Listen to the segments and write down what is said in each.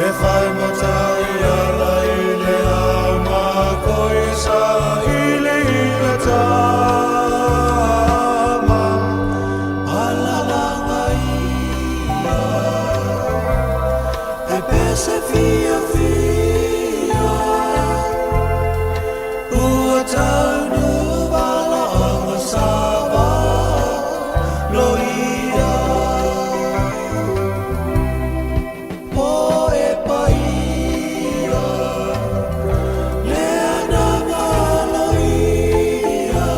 E whai matai ala i le au ma koe sa i le ila tama. Alalanga ia e pese fia fia ua taunu vala anga sa va loia. Po e paia le anaga loia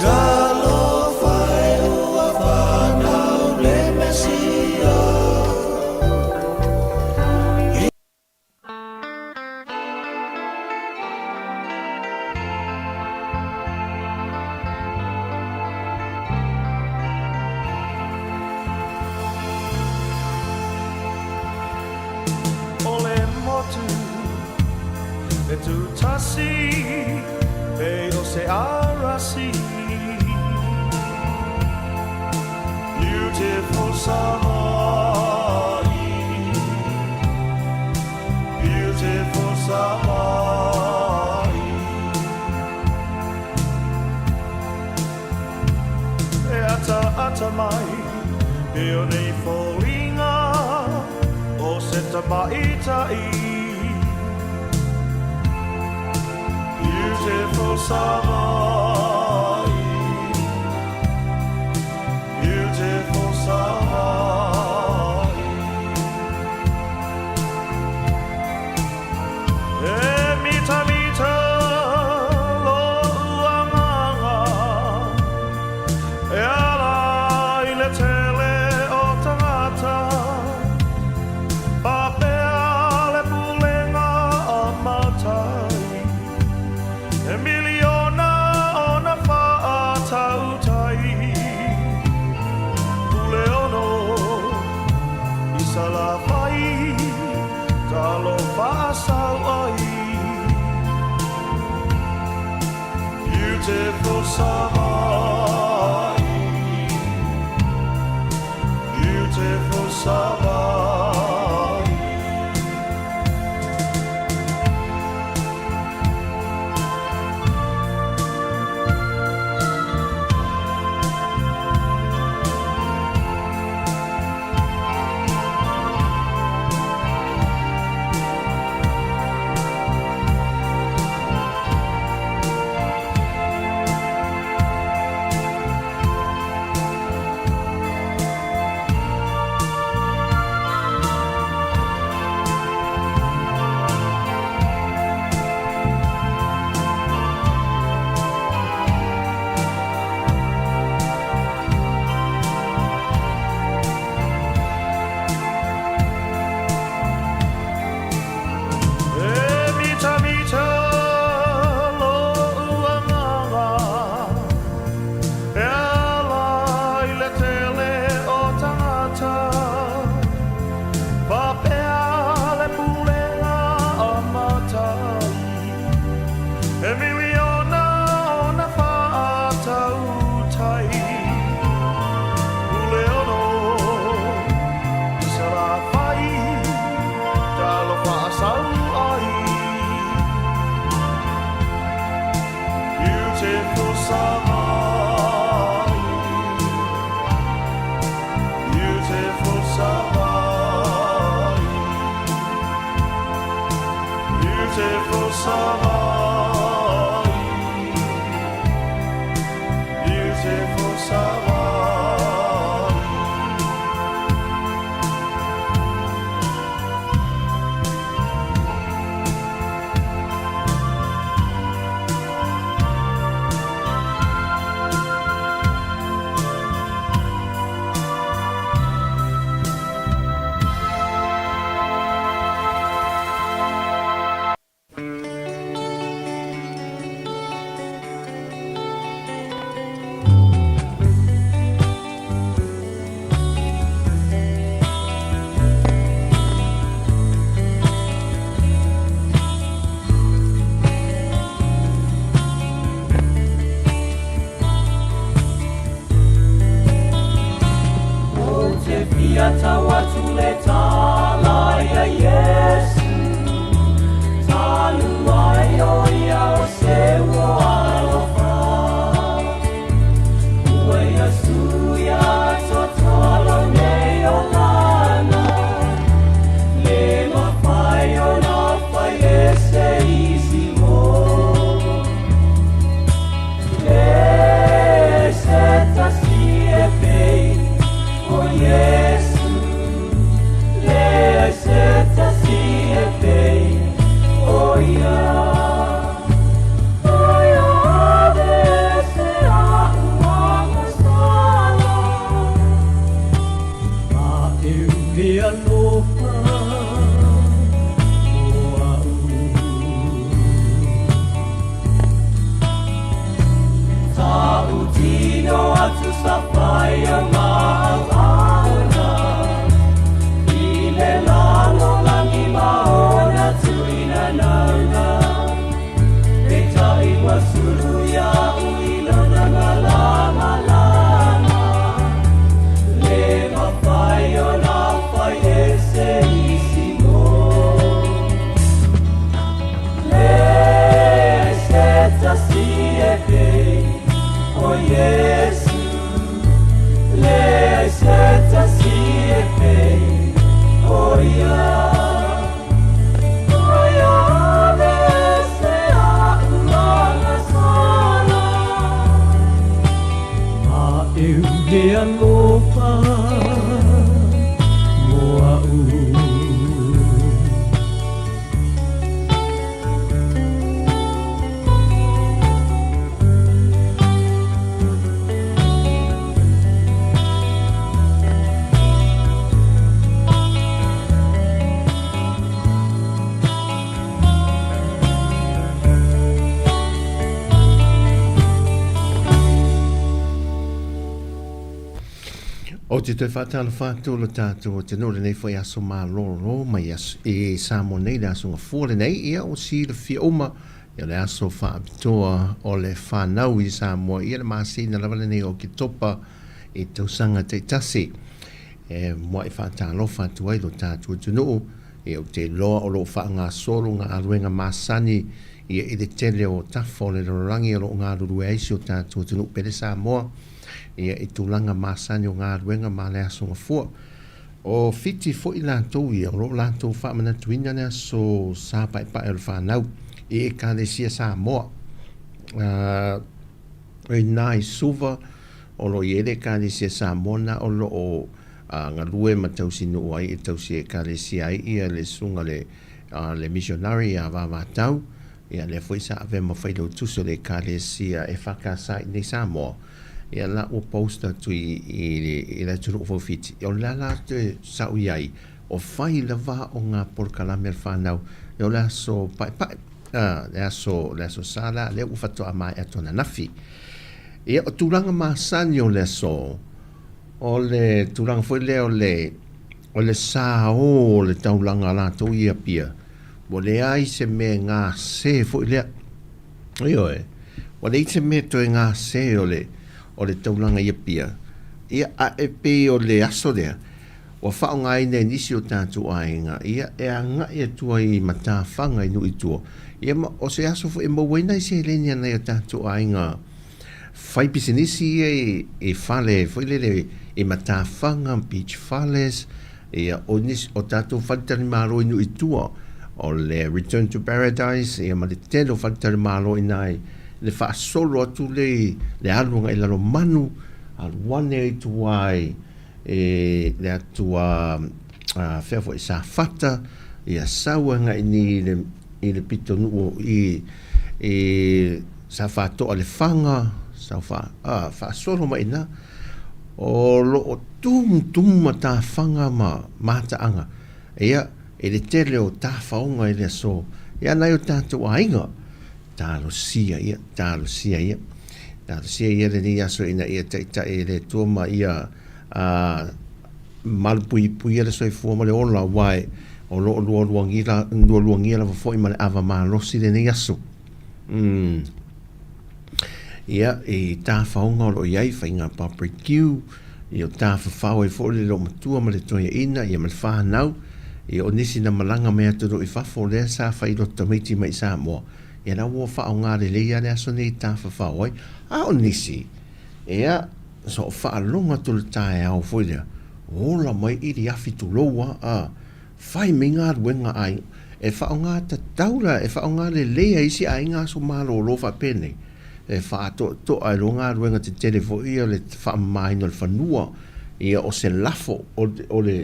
talofa e ua whanau le Mesia. O le motu e tūtasi pei o se arasi. Beautiful Savaii, beautiful Savaii. E ata ata mai e o nei foliga o se tamaitai. Beautiful Savaii, beautiful Savaii. E mita mita lo uangaga e ala i le tele o tagata Papea le pulega a matai E miliona ona faatautai Pule ono i Salafai Talofa sau ai. Beautiful Savaii, beautiful Savaii. E mita mita lo uangaga E ala i le tele o tagata Papea le pulega a matai E miliona ona faatautai Pule ono i Salafai Talofa sau ai. Beautiful Savaii, beautiful Savaii, beautiful Savaii, beautiful Savaii. se isi mo. Leai se tasi e pei o Iesu. Leai se tasi e pei o ia. O ia le se a'u agasala. Ma e u le alofa mo a'u. Ou te toe faatalofa atu lo tatou atunuu lenei foi aso malolo mai aso i Samoa nei le aso gafua lenei ia ua silafia uma ia le aso faapitoa o le fanau i Samoa ia le masina lava lenei o Oketopa i tausaga taitasi e mua'i faatalofa atu ai lo tatou atunuu ia ou te iloa o lo o faagasolo galuega masani ia i le tele o tafa o le lalolagi o lo o galulue ai si o tatou atunuu pele Samoa ia i tulaga masani o galuega ma le aso gafua. O Fiti foi latou ia o lo o latou faamanatuina le aso Sa Paepae o le Fanau i Ekalesia Samoa. O i ina i Suva o lo o i ai le Ekalesia Samoa na o lo o galue ma tausinuu ai e tausi ekalesia ai ia le susuga le le missionary ia Vavatau, ia lea foi sa avea ma failautusi o le ekalesia EFKS i nei Samoa, ia la ua post atu i i le atunuu foi o Fiti. O le a la te sau i ai, o fai lava o ngā polokalame a le whānau, o le aso paepae, le aso, le aso sa la, lea ua faatoa maea atu ananafi. Ia, o tulaga masani o le aso, O le tulaga foi lea o le, o le sa ō o le taulaga a latou i Apia, ua leai se mea e gase foi lea. Ioe, ua leai se mea e toe gase o le, o le taulaga i Apia. Ia, a e pei o le aso lea, ua faaaogaina e nisi o tatou aiga, ia, e agai atu ai i matafaga i nuu i tua. Ia ma o se aso foi e maua ai nai seleni a nai o tatou aiga Fai pisinisi ia i fale foi lele i matafaga, beach fales, ia o nisi o tatou faletalimalo i nuu i tua, o le Return to Paradise ia ma le tele o faletalimalo i ina i le faasolo atu le i le alu agai i Lalomanu, alu ane ai tua i le atu a fea foi Safata, ia sau agai ni i le i le pitonuu i i sa faatoa le faga sa fa a faasolo mai ina o lo o tumutumu matafaga ma mataaga ia i le tele o tafaoga i le aso ia nai o tatou aiga talosia ia talosia ia talosia ia lenei aso ina ia taitai e le Atua ma ia a malupuipuia le soifua ma le ola aua e o lo o lualuagia, lualuagia lava foi ma le ava malosi lenei aso. Mm. Ia, i tāwhaonga o lo o i ai, whainga barbecue, ia o tāwhawhao ai foi le loomatua ma le toeaina, ia ma le whānau, ia o nisi na malaga mai atunuu i fafo, lea sa whai loto tamaiti mai i Samoa. Ia la ua whaonga lelei a le aso nei tāwhawhao ai. A o nisi, ia, Sa o faalogo atu le taeao foi lea, ola mai i le afi tulou a, a, fai mai galuega aiga. E faaaoga tatau la, e faaaoga lelei ai isi aiga aso malolo faapenei, e faatoatoa ai loa galuega tetele foi ia le faamamaina o le fanua, ia o se lafo o, o le,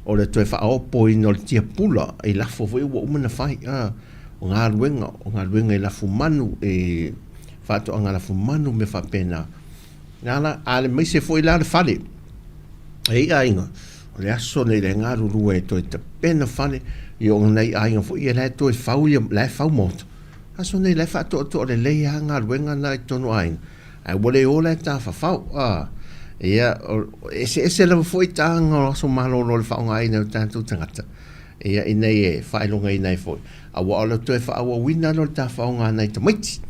o le toe faaopoina o le tiapula i lafo foi ua uma ona fai, a, o galuega, o galuega i lafumanu, i faatoaga lafumanu, mea faapena. Nā la, a le maise foi la le fale. E i aiga, o le aso nei le galulue e toe tapena fale, i o nai aiga foi ia la e toe fau ia, la e fau maota. Aso nei la e faatoatoa lelei lava galuega na i totonu o aiga, ae ua le o la e tafafao. A, ia, eseese lava foi taga o aso malolo o le faaaogaina e o tatou tagata, ia, ina ia faailogaina ai foi. Aua o le toe faaauauina lea o le tafaoga a nai tamaiti.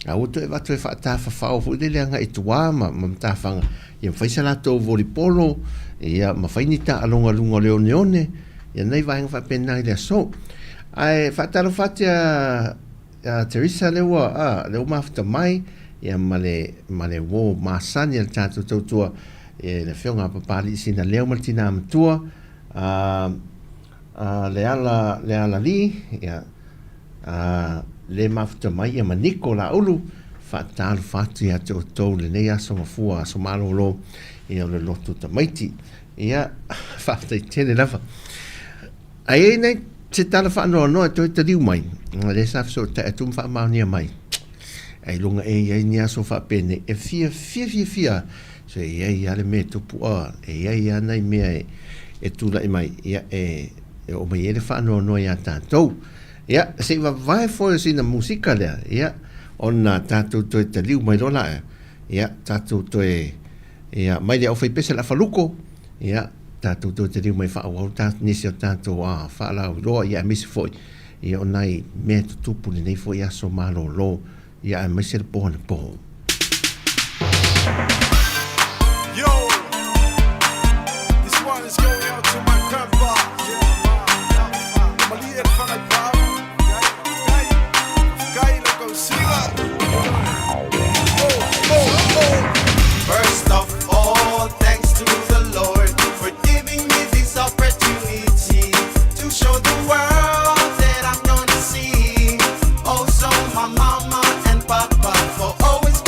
A ua toe avatu e faatafafao foi lele agai i tua ma, ma matafaga, ia ma fai sa latou volipolo, ia ma fai ni taaloga i luga o le oneone, Ia nai vaega faapena i le aso. Ae faatalofa atu ia ia Teresa lea ua a lea ua mafuta mai ia ma le ma le uo masani a le tatou tautua e le afioga a Papalii Sinaleo ma le tina matua a a Leala Leala Lee ia a le mafuta mai ia ma Niko Laulu faatalofa atu ia te outou i lenei aso mafua aso malolo ia o le lotu tamaiti. Ia, faafetai tele lava. Ae i ai nai se tala faanoanoa e toe taliu mai, lea sa fesootai atu ma faamaonia mai, ailoga e i ai ni aso faapenei e fiafia fiafia, so e i ai lava le mea e tupu, e i ai lava nai mea e tulai mai, ia, e oo mai ai le faanoanoa ia tatou. Ia, se i vavae foi o sina musika lea, ia, ona tatou toe taliu mai loa lea, ia, tatou toe Ia, mai le aufaipese le afaluko, ia, tatou toe taliu mai faaauau ta, nisi o tatou a, faalauiloa, ia, aemaise foi, ia, o nai mea e tutupu i lenei foi aso malolo, ia, aemaise le po anapo. Yo, this one is going out to my grandpa. Malie le whangai Kai lo kausiga. Oh, oh, oh. First of all, thanks to the Lord for giving me this opportunity to show the world that I'm gonna see. Also, my mama and papa for always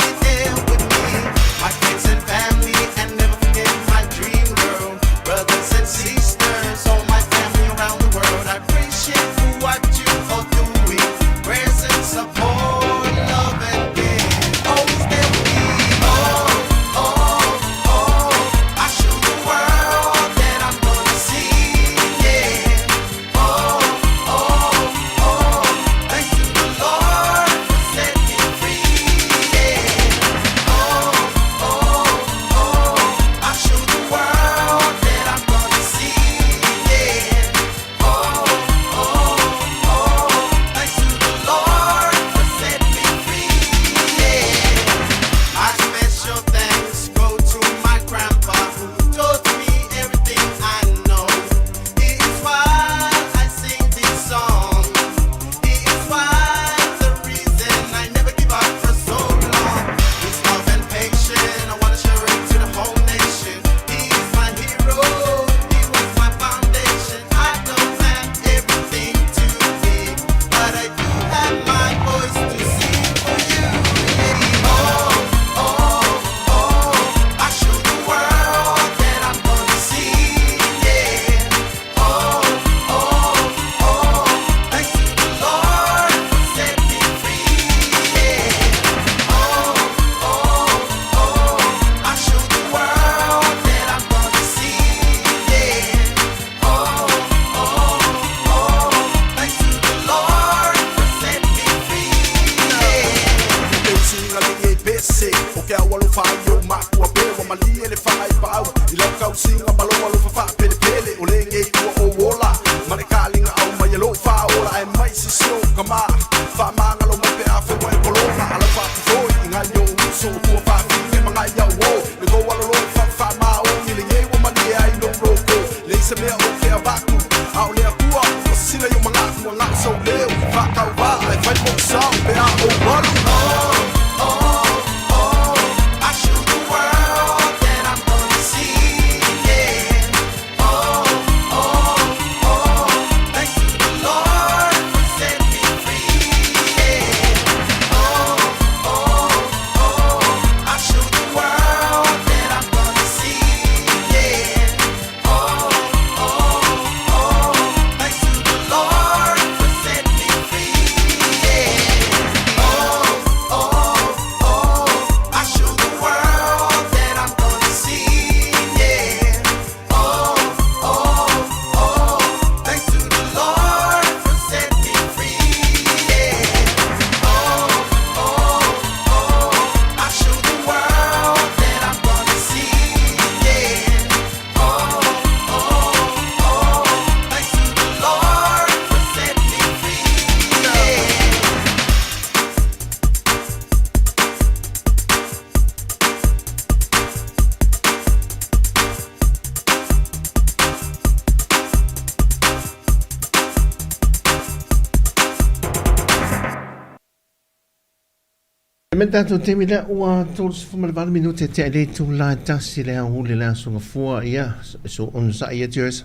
me tatou taimi lea ua 38 minute tea i le itula e tasi le aoauli le Aso Gafua, ia, so onosai ia Teresa.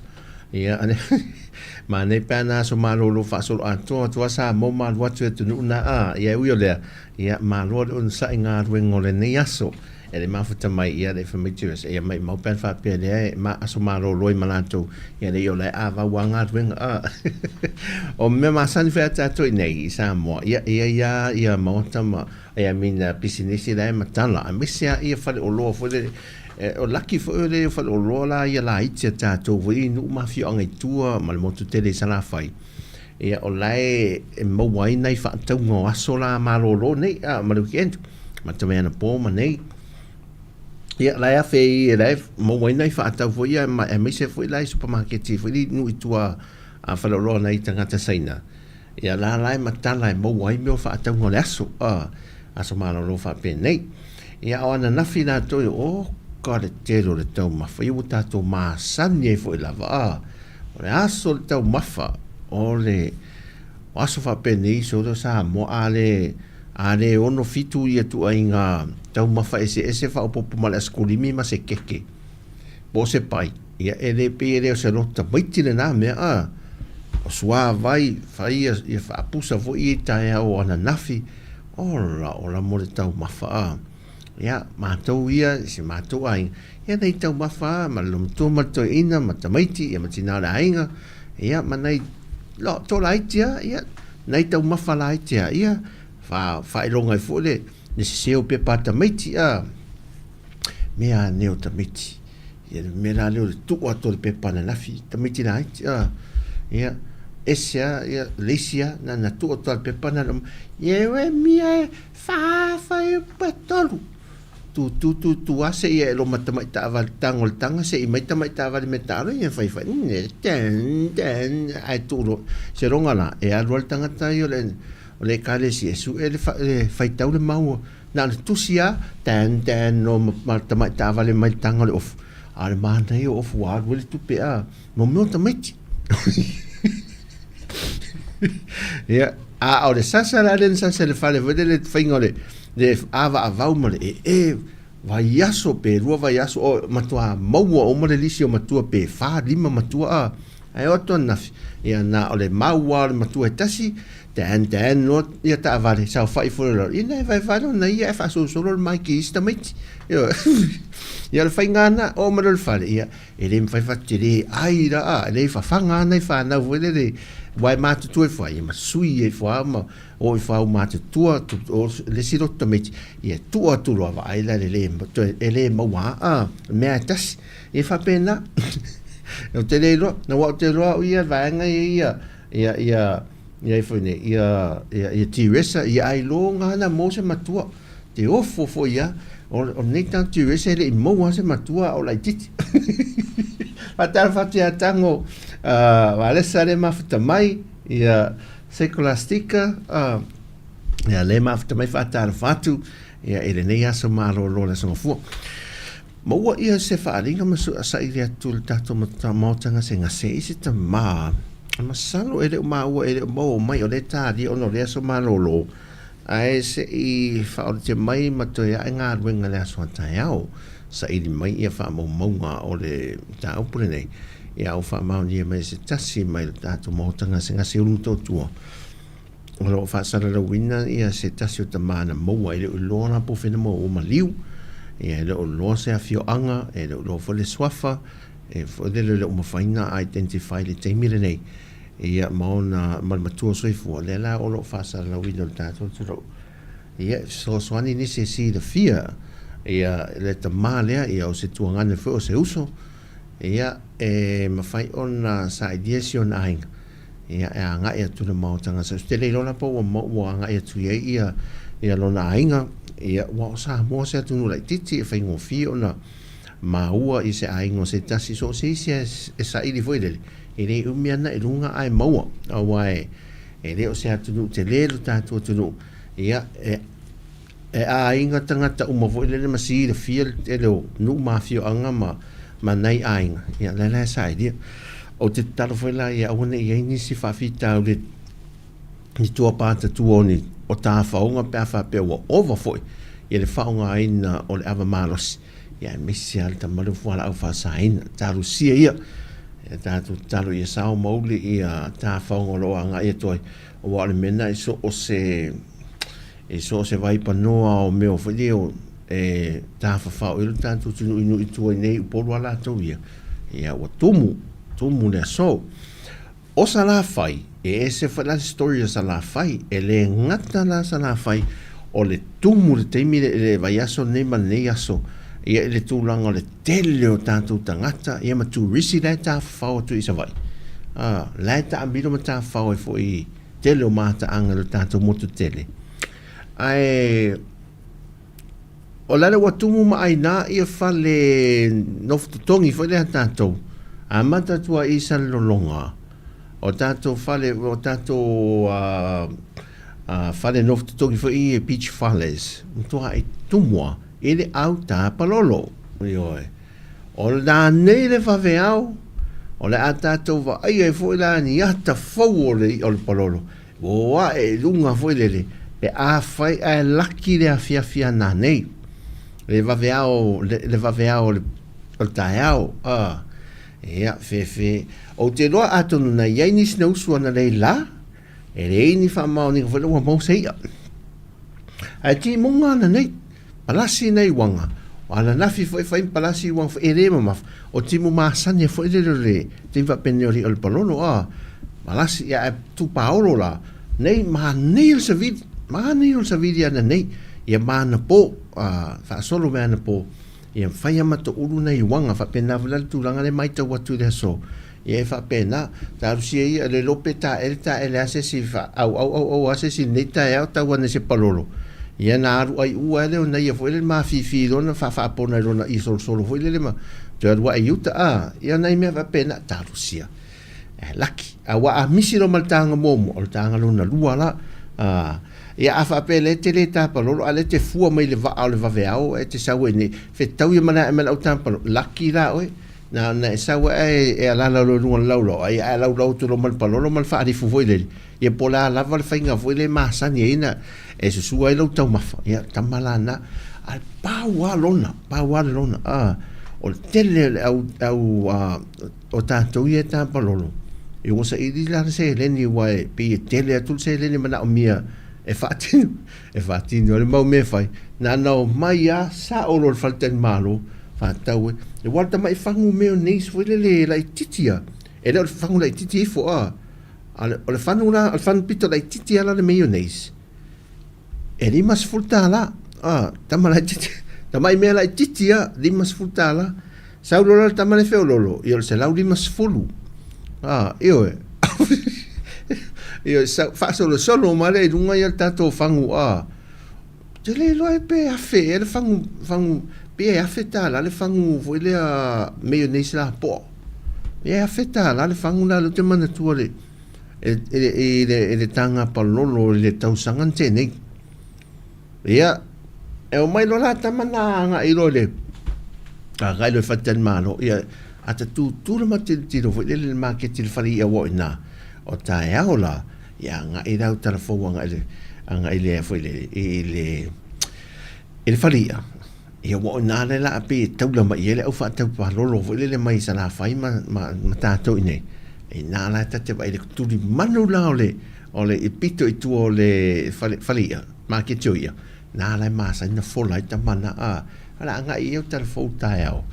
Ia, ane, manaia pe ana aso malolo faasoloatoa atu a Samoa ma alu atu i atunuu na, a, ia e ui o lea, ia, malo le onosai galuega o lenei aso. E le mafuta mai, ia, le fai mai Teresa, ia maimau pe ana faapea lea e ma aso malolo ai ma latou, ia le i o la e avau a galuega, a. O mea masani foi a tatou i nei i Samoa, ia, e i ai a ia maota ma, I mean, pisinisi la e matala, aemaise lava ia faleoloa foi lele. O laki foi o le faleoloa la ia laiti a tatou foi i nuu ma afioaga i tua ma le motu tele i Salafai. Ia o la e maua ai nai faatauga o aso la malolo nei a ma le weekend. Mata mai anapo ma nei. Ia la e afe i la e maua ai nai faatau foi ia aemaise foi la i supamaketi foi i nuu i tua a faleoloa nai tagata Saina. Ia la la e matala e maua ai mea o faatauga o le aso, a, aso malolo faapenei. Ia a o ananafi latou ia, oka le tele o le taumafa, ia ua tatou masani ai foi lava, a, o le aso o le taumafa, o le o aso faapenei so o Samoa, a le, a le ono fitu ia tuaiga taumafa eseese faaopoopo ma le asikulimi ma se keke, po o se pai, ia e le pei e le o se loto tamaiti lena mea, a, o suavai, fai ia, ia faapusa foi ia i taeao o ananafi, ola ola mo le taumafa, a. Ia, matou ia, si matou aiga, ia nei taumafa a, ma le lomatua ma le toeaina, ma tamaiti, ia ma tina o le aiga, ia ma nai lo, to laiti a, ia, nai taumafa laiti a, ia, fa, faailoga ai foi le, le sese o pepa a tamaiti, a. Mea anei o tamaiti. Ia le mea la lea o le tuu atu o le pepa ananafi, tamaiti laiti, a, ia, ese a, ia, le isi a, na, na tuu atu a le pepa na, ia e mia e fa fa e pa tolu. Tu tu tu tu a se ia e loma tamai taavale tango le tanga se i mai tamai taavale me taalo ia fai fai ne ten ten ai tu lo se ronga la e alu al tangata i o le o le ekalesia e suʻe le, fa, le faitau le maua Na o le tusi a, tan tan no ma tamai taavale mai le taga o le ofu. A o le manaia o ofu ua alu ai le tupe a, mo mea o tamaiti. Ia, a o le sasa la lea na sasa i le fale foi lele faiga o le, le avaavau ma le ee, vaiaso pe lua vaiaso, o matua maua uma le lisi o matua pe fa, lima matua a. Ae o atu ananafi, ia na o le mau lava o le matua e tasi, tan tan loa ia taavale, saofai foi le lalo, ia na e vaevae lona ia ae faasolosolo le maiki i isi tamaiti. Ioe. Ia o le faiga lena, oo mai loa i le fale, ia e le mafai fatetele ai la, a, e le fafaga lava nai fanau foi lele, aua e matutua ifo lava, ia ma sui ai ifo lava ma oo ifo lava ua matutua, o le isi loto tamaiti, ia tuu atu loa vaai la e le, e le maua lava, a, o le mea lava e tasi. E faapena. Ou te le iloa, na ua ou te iloa au ia vaega ia ia ia ia ia ifo nei ia ia ia Teresa ia ai loga ana mo se matua. Te ofo foi ia o o nei tau Teresa e le i maua se matua o laititi. Faatalofa atu ia Tango Valesa le mafuta mai ia Sekolastika ia le mafuta mai faatalofa atu ia i lenei aso malolo le aso Gafua. Maua ia se faaaliga ma saili atu le tatou maota gasegase i se tama. Masalo e le o maua e le o maua mai o lea e talia ona o lea aso malolo ae se i faaolotia mai ma toe ae galuega i le aso a taeao. Saili mai ia faamaumauga o le mataupu lenei ia ua faamaonia mai e se tasi mai le tatou maota gasegase i Ulumotootua. O lo o faasalalauina ia se tasi o tama na maua, e le o iloa la po o fea na maua, ua maliu, ia e le o iloa se afioaga, e le o iloa foi le suafa, e foi lele e le o mafai ona identify i le taimi lenei, ia ma ona, ma le matua soifua, lea la o lo o faasalalauina e le tatou atunuu. Ia, e fesoasoani nisi e silafia ia le tama lea, ia o se tuagane foi o se uso, ia e mafai ona sailia si ona aiga. Ia, e agai atu le Maota Gasegase. Ou te le iloa la po ua ua agai atu i ai ia, ia lona aiga. Ia, ua o Samoa se atunuu laitiiti e faigofie ona maua i se aiga o se tasi. So o se isi e saili foi lele, e le umi ana i luga ae maua. Aua e, e le o se atunuu tele lo tatou atunuu. Ia, e, E aiga tagata uma foi lele ma silafia le tele o nuu ma afioaga ma ma nai aiga, ia lea la e sailia. Ou te tatalo foi la ia aua ne i i ai nisi faafitauli ni tua patatua o ni o tafaoga pe a faapea ua ova foi ia le faaaogaina o le ava malosi, ia aemaise lava le tama lea o fualaau faasaina. Talosia ia, ia tatou tatalo ia sao ma uli ia tafaoga o lo o agai atu ai, aua o le mea lena i so o se i so o se vaipanoa o mea foi lea e tafafao i ai lo tatou atunuu i nuu i tua i nei Upolu a latou ia, ia ua tumu, tumu le aso. O Salafai, e ese foi la le story a Salafai, e le gata la Salafai o le tumu i le taimi i le vaiaso lenei ma lenei aso, ia i le tulaga o le tele o tatou tagata, ia ma turisi la e tafafao atu i Savaii, a, la e taamilo ma tafafao ai foi i tele o mataaga i lo tatou motu tele. Ae o lale ua tumu ma aina ia fale nofo totogi foi lea a tatou, amata atu ai i Salelologa, o tatou fale, o tatou fale nofo totogi foi ia beach fales, matuai tumu lava i le au tapalolo. Ioe. O lanei le vaveao, o le a tatou vaaia ai foi la ni ata fou o le i'a o le palolo, ua o ae i luga foi lele, pe afai ae laki le afiafi a nanei, le vaveao, le vaveao o le taeao, a, ia, fefe. Ou te iloa atonu na i ai nisi na usu ananei la, e leai ni faamaoniga foi lea ua maua se i'a. Ae timuga ananei, palasi nei uaga, o ananafi foi fai ma palasi uaga foi, e le mamafa, o timu masani foi lele o le taimi faapenei o le i'a o le palolo, a, palasi, ia ae tupaolo la, nei manaia le savili, manaia o le savili ananei, ia ma anapo, a, faasolo mai anapo, ia fai a matou ulu nai uaga, faapena foi la le tulaga lea e matau atu i le aso, Ia e faapena, talosia ia, le iloa pe taele taele lava se isi auau auau lava se isi i lenei taeao tau ane i se palolo, ia na alu aiua ai lea ona ia foi lele mafifi loa na faafaapona i lona ie solosolo foi lele ma toe alu ae i uta, a, ia nai mea faapena, talosia. E laki. Aua a misi loa ma le taga muamua, o le taga lona lua la. A, ia a faapea lea e te le tapalolo, a o lea e te fua mai i le vaa o le vaveao e te sau ai nei, fetau ia ma le ae mai le au tapalolo, laki la oe. Na ona e sau ae e alaala loa i luga o le laulau, ai ae laulau atu loa ma le palolo ma le faalifu foi lele, ia po o le a lava le faiga foi lea e masani ai na e susua ai lau taumafa, ia tama la na, ae pau lava lona, pau lava le lona, a, o le tele o le au, au a, o tatou ia e tapalolo, ia ua saili la le seleni aua e pei e tele atu le seleni e manaomia e faatino, e faatino ai le mau mea e fai, na ona omai lava sao loa i le faletalimalo, Faatau e. E ua le tamai fagu mayonnaise foi lele laitiiti a. E le o le fagu laitiiti ifo a. A o le fanu la, o le fanu pito laitiiti a la le mayonnaise. E $50. A, tama laitiiti. Tamai mea laitiiti a, $50. Sau loa la le tama le feololo, ia o le 150. A, ioe. Ioe, sau, faasolosolo mai lea i luga ia le tatou fagu a. Ou te le iloa pe afe ea le fagu, fagu, pe e afe tala le fagu foi lea mayonnaise lapoa. Pe e afe tala le fagu la lea ou te manatua le, e, e, e, le, e le taga palolo i le tausaga na tea nei. Ia, e omai loa la tama na agai loa i le, agai loa i faletalimalo, ia, ata tutū le matilotilo foi lele i le maketi i le fale i'a ua o i ina. O taeao la, Ia agai la au tala fou agai le agai le foi le i le i le fale i'a. Ia ua o ina le la pei e taula mai i ai le au faatau palolo foi lele mai Salafai ma ma ma tatou i inei. E ina la ta te vaai i le tulimanu la o le o le i pito i tua o le fale fale i'a, maketi o i'a, na la e masani ona fola ai tama na a. O le a agai i ai au tala fou taeao.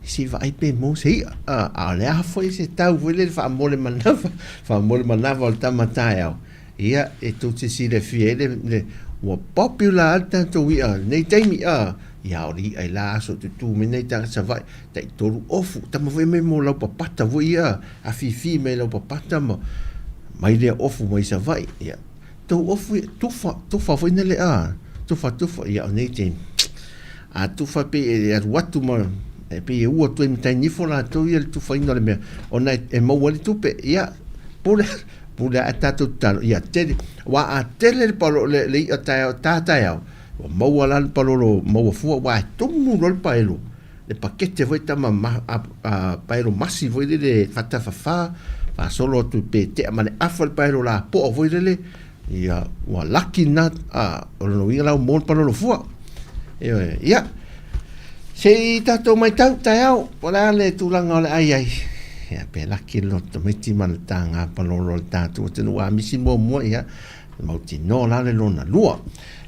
Se i vaai pe maua se i'a. A, a o le a foi se tau foi lele faamole manava, faamole manava o le tama taeao, ia, e tou te silafia ai le, le, ua popular lava le tatou i'a i lenei taimi, a. Ia, a o le i'a i la aso tutū mai nai tagata Savaii, taitolu ofu, tama foi mai mo laupapata foi ia, afifi mai laupapata ma mai lea ofu mai Savaii, ia, tou ofu ia, tufa, tufa foi na le, a, tufa, tufa, ia, o nei taimi, A tufa pei e alu atu ma e pei e ua atu ai ma tainifo latou ia le tufaina o le mea ona e maua ai le tupe. Ia, pule, pule ae tatou tatalo, ia tele, aua a tele le palo, le, le i'a taeao, ta taeao, ua maua la le palolo maua fua, aua e tumu loa le paelo, le pakete foi tama ma, a, a, paelo masi foi lele fatafafā, faasolo atu pe tea ma le afa le paelo lapoa foi lele, Ia, ua laki lena, a, o lona uiga la ua maua le palolo fua. Ioe, ia, se i tatou matau taeao, po o le a le tulaga o le a i ai. Ia, pe laki le loto tamaiti ma le taga palolo o le tatou atunuu a misi muamua, ia, mautinoa la le lona lua.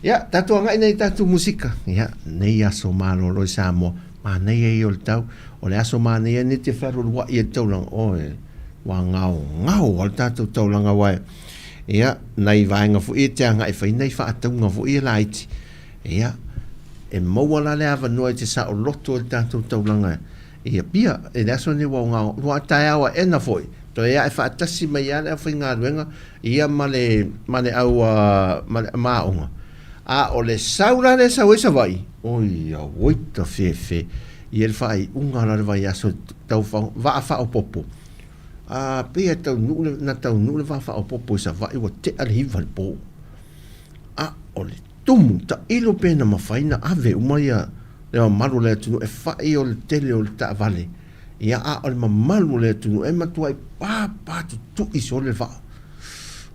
Ia, tatou agai nei i tatou musika. Ia, nei aso malolo i Samoa, manaia ia o le tau. O le aso manaia nei te fealualuai ai le taulaga, oi, ua gaogao lava le tatou taulaga aua e, ia, nai vaega foi ia e te agai e fai nai faatauga foi ia laiti. Ia, e maua la le avanoa e te saoloto ai le tatou taulaga i Apia i le aso lenei ua gaogao, ua taeao aena foi, toe ae faatasi mai lava le aufaigaluega ia ma le, ma le au, ma le aoga. A o le sau la lea e sau ai Savaii, oi auoi tafefe, ia le faaiuga la o le vaiaso tau vaa faaopoopo. A pei e taunuu le, na taunuu le vaa faaopoopo i Savaii ua tea le 9 i le po. A o le tumu tailo pe na mafai na ave uma ia le mamalu o le atunuu e fai o le tele o le taavale. Ia a o le mamalu o le atunuu e matuai papa tutui solo le vaa.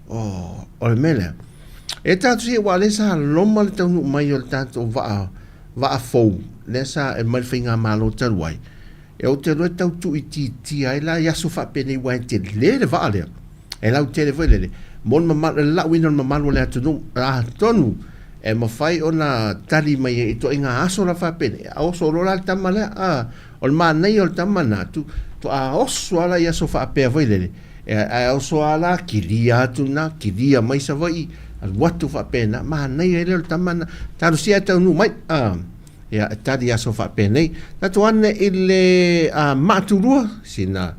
Oh, o le mea lea. E tatou sia aua o lea sa loma le taunuu mai o le tatou vaa, vaa fou, lea sa e mai le faigamalo talu ai. E ou te iloa e tau tuuitiitia ai la i aso faapenei aua e tele le vaa lea. E lautele foi lele, mo le mamalu, le lauina o le mamalu o le atunuu, atonu e mafai ona tali mai ai i ituaiga aso la faapenei, a oso loa la le tama lea, a, o le manaia o le tama lena, tu, a oso lava la i aso faapea foi lele, e, ae oso lava la, kilia atu lena, kilia mai Savaii, alu atu faapena, manaia ai lea o le tama lena, talosia ae taunuu mai, a. Ia, e tali aso faapenei. Tatou ane i le maatulua, sina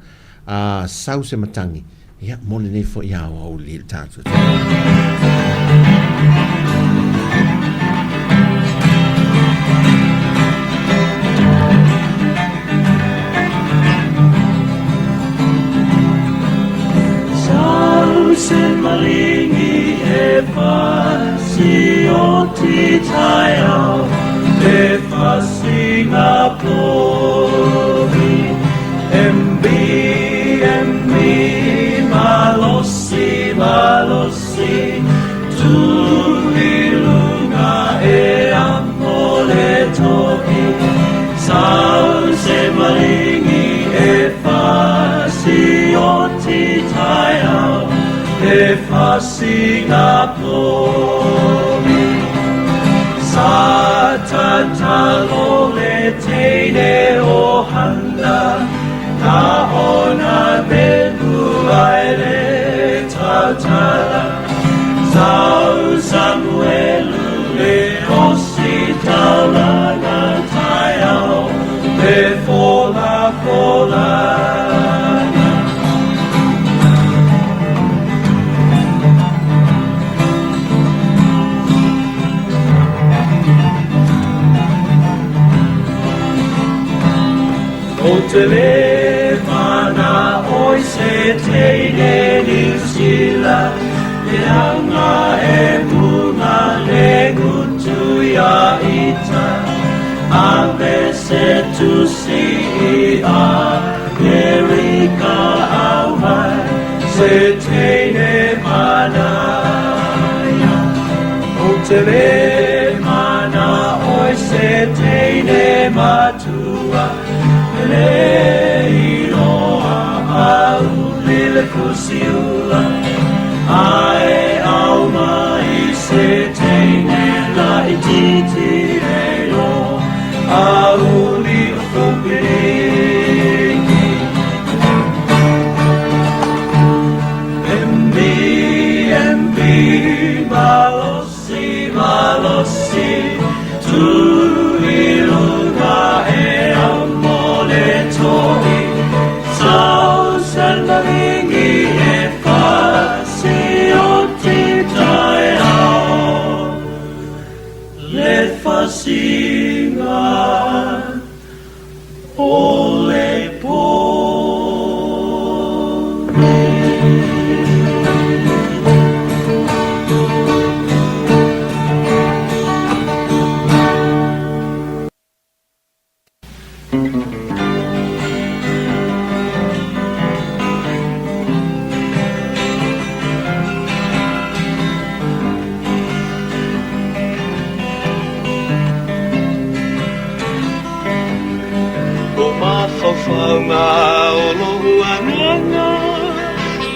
sau se matagi, ia, mo lenei foi aoauli i le tatou. Sau se maligi e fasi o ti taeao e fasi ngā pori. MB, MB, malosi, malosi, tu i lunga e amo le tohi. Sau se malingi e fasi o ti taeao e fasi ngā pori. Sa tatalo le teine o Hana, ka ona belu ai le tautala. Sau Samuelu le osi taulaga taeao, le fola folaga. O te le mana oi se teine Niu Sila, le anga e punga le gutu ia ita, ave se tusi i Amerika au mai, se teine manaia. O te le mana oi se teine matua, le iloa au lile fusiula, ae au mai se teine la i titi e lo, au li o fupiriki. MB, MB, malosi, malosi, tu i lunga e amo le tohi, sau sen maringi e fasi o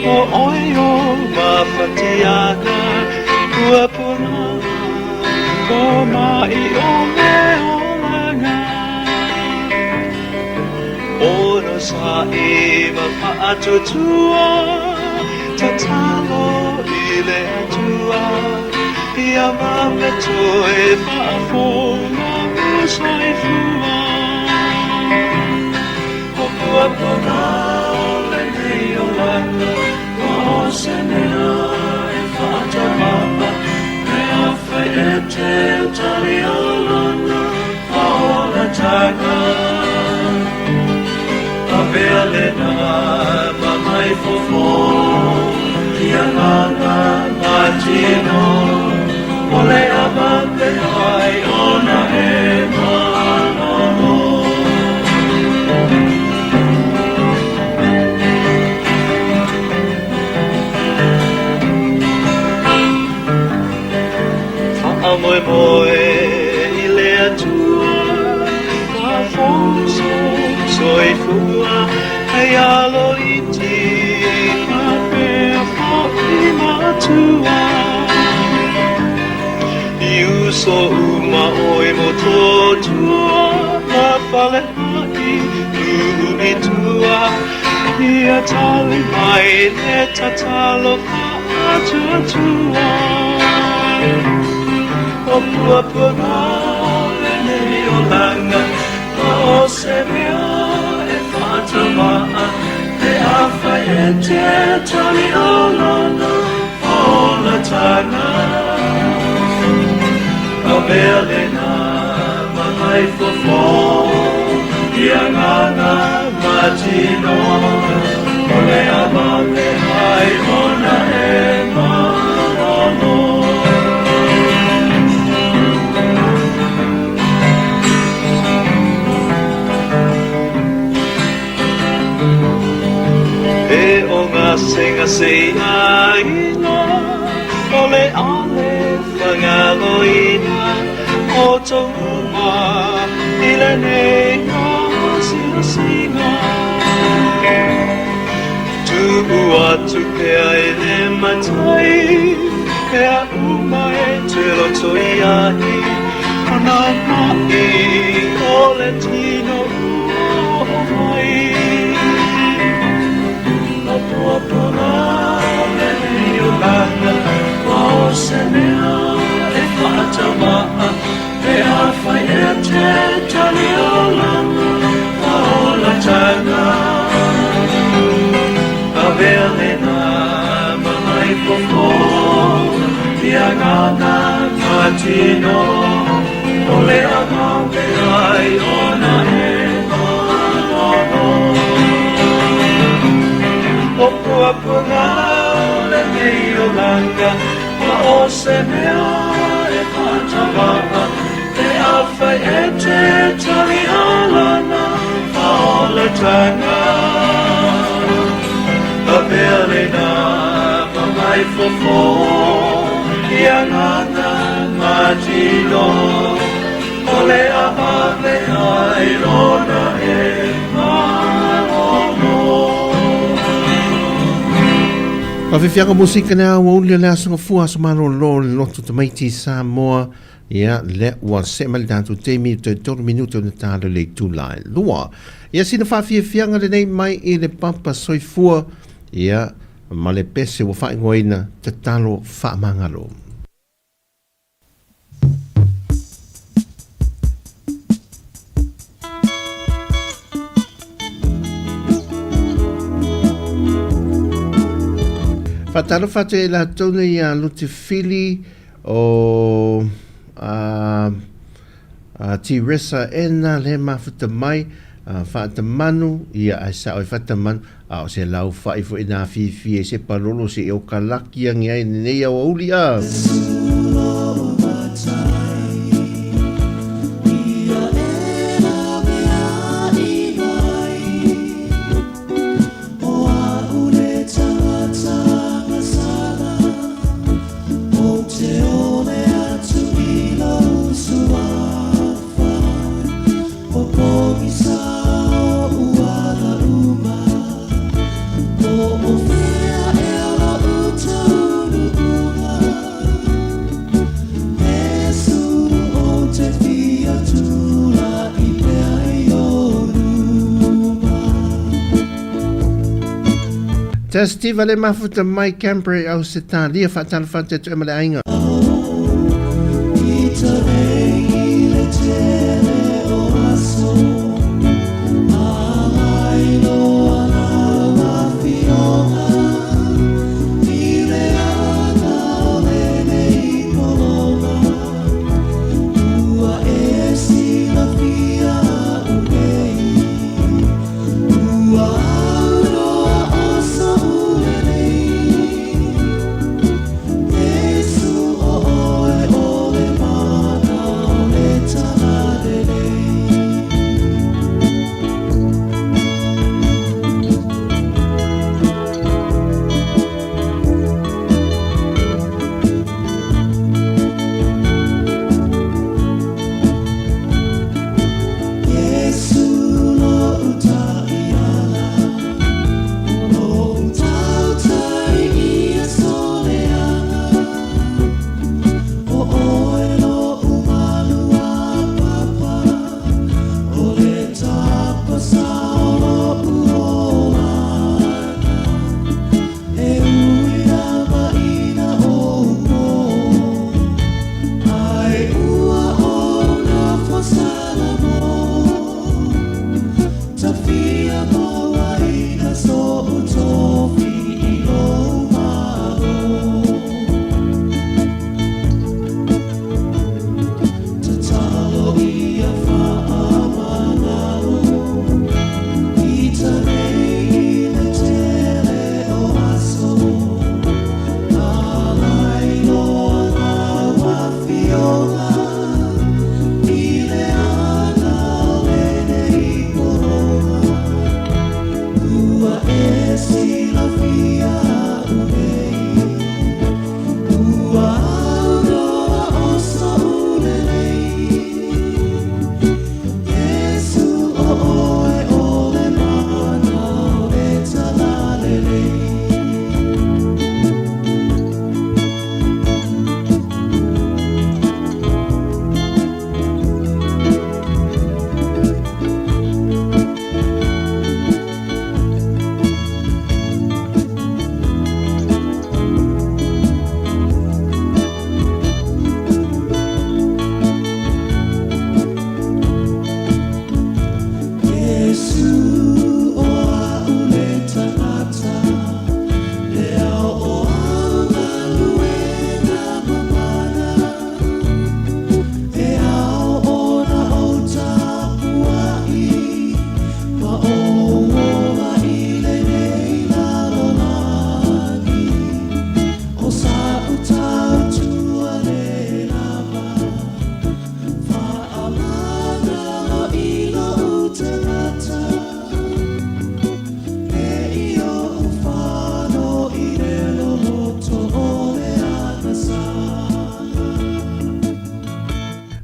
O oe o mafatiaga puapua o ma'i o le olaga. Onosa'i ma faatuatua, tatalo i le Atua, ia vave toe faafou lou soifua. O puapuaga o lenei olaga, ua o se mea e faataumaa, pe afai e te talia lana faaolataga. Avea lena ma mai fofo i agaga ma tino, o le a vave ai ona e malolo. Faamoemoe i le Atua, faafou sou soifua, hei alo iti faapea fo'i matua. I uso uma oe mo tō tua, ma fale ha'i uu i tua, ia tali mai le tatalo faatuatua. O puapuaga o lenei olaga, ua o se mea e faataumaa, pe afai e te talia lana faaolataga. Avea lena ma nai fofo i agaga ma tino, o le a vave ai ona e malolo. E o gasegaseaina, o le ale fagaloina, o tou uma i lenei asiasiga. Tuu atu pea i le Matai, mea uma e te loto i ai, o nā ma'i o le tino ua oo mai. O puapuaga o lenei olaga, ua o se mea e faataumaa, pe afai e te talia lana faaolataga. Avea lena ma nai fofo i agaga ma tino, o le a vave ai ona e malolo. O puapuaga o lenei olaga, ua o se mea e faataumaa, pe afai e te talia lana faaolataga. Avea lena ma nai fofo i agaga ma tino, o le a vave ai ona e malolo. Faafiafiaga musika le aoauli o le Aso Gafua, Aso Malolo o le Loto Tamaiti Samoa. Ia, lea ua see mai le tatou taimi toe tolu minute ona ta lea i le itula e lua. Ia, sina faafiafiaga lenei mai i le Papa Soifua, ia, ma le pese ua faaigoaina Tatalo Faamagalo. Faatalofa atu i latou nei ia Lutifili o a a Tiresa Ena le mafuta mai a Faatamanu ia ae sao e Faatamanu a o se lau fa'i fo'i nā fiafia i se palolo seia o ka laki age ai lenei aoauli a. Sir Steve le mafuta mai Canberra i Ausetalia, faatalofa atu ia te oe ma le aiga.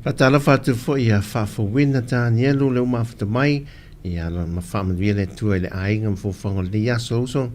Faatalofa atu foi ia Faafouina Tanielu le uma afuta mai ia ma faamanuia le Atua i le aiga ma fofoga o lenei aso uso.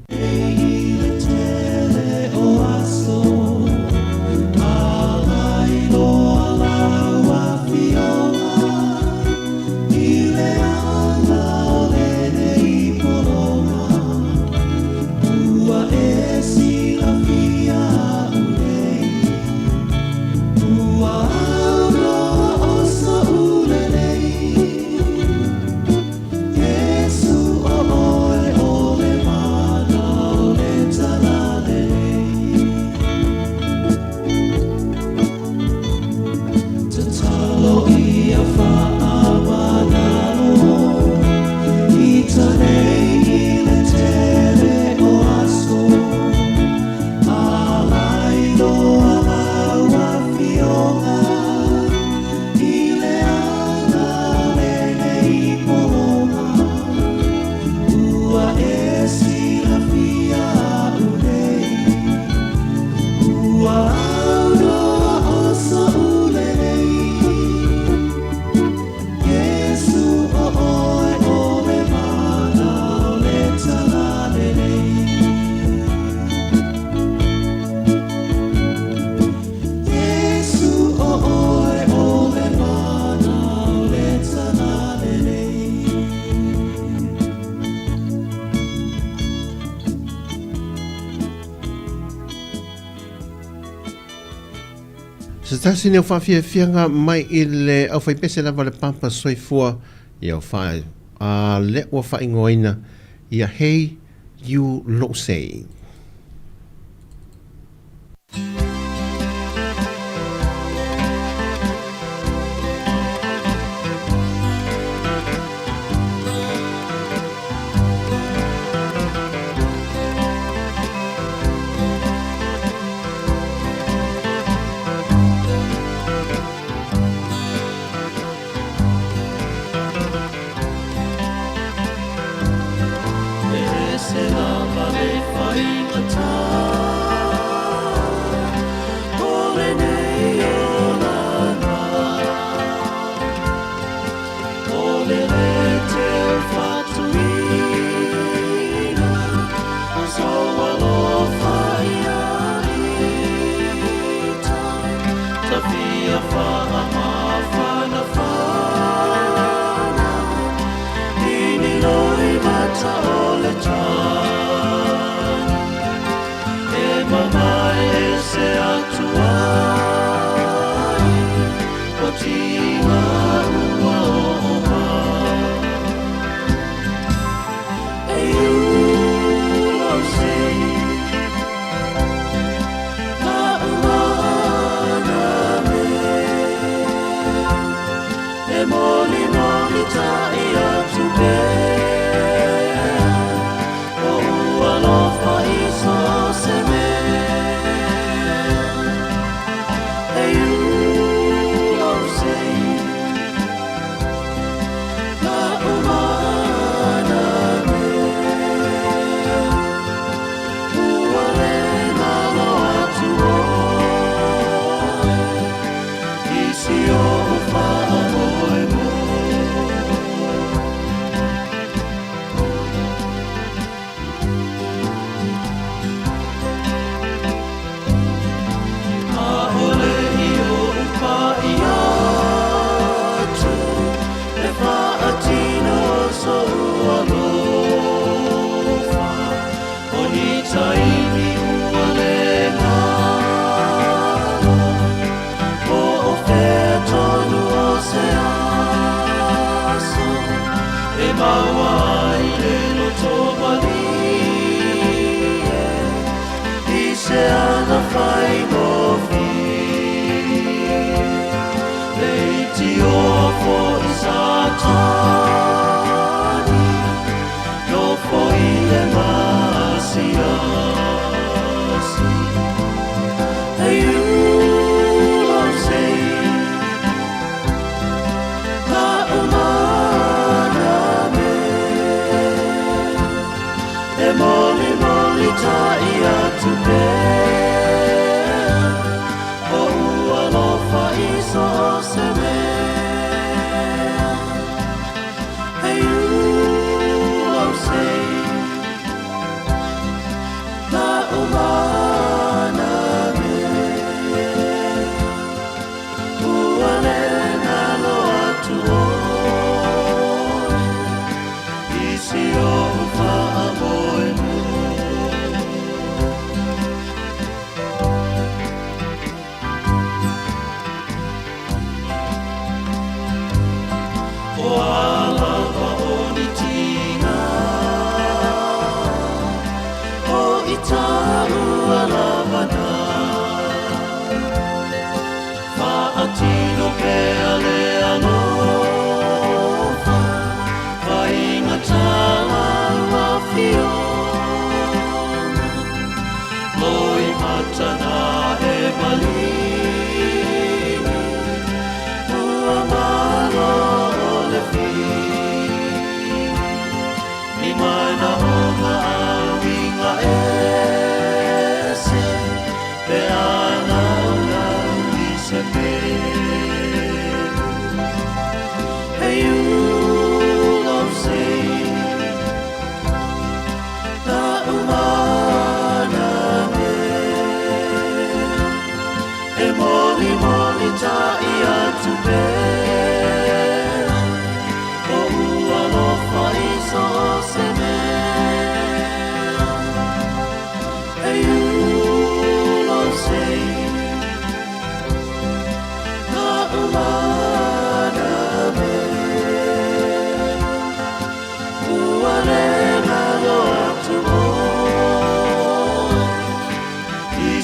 Se tasi nei o faafiafiaga mai i le aufaipese lava le Papa Soifua ia o faa a le ua faaigoaina ia Hey You Lo Say.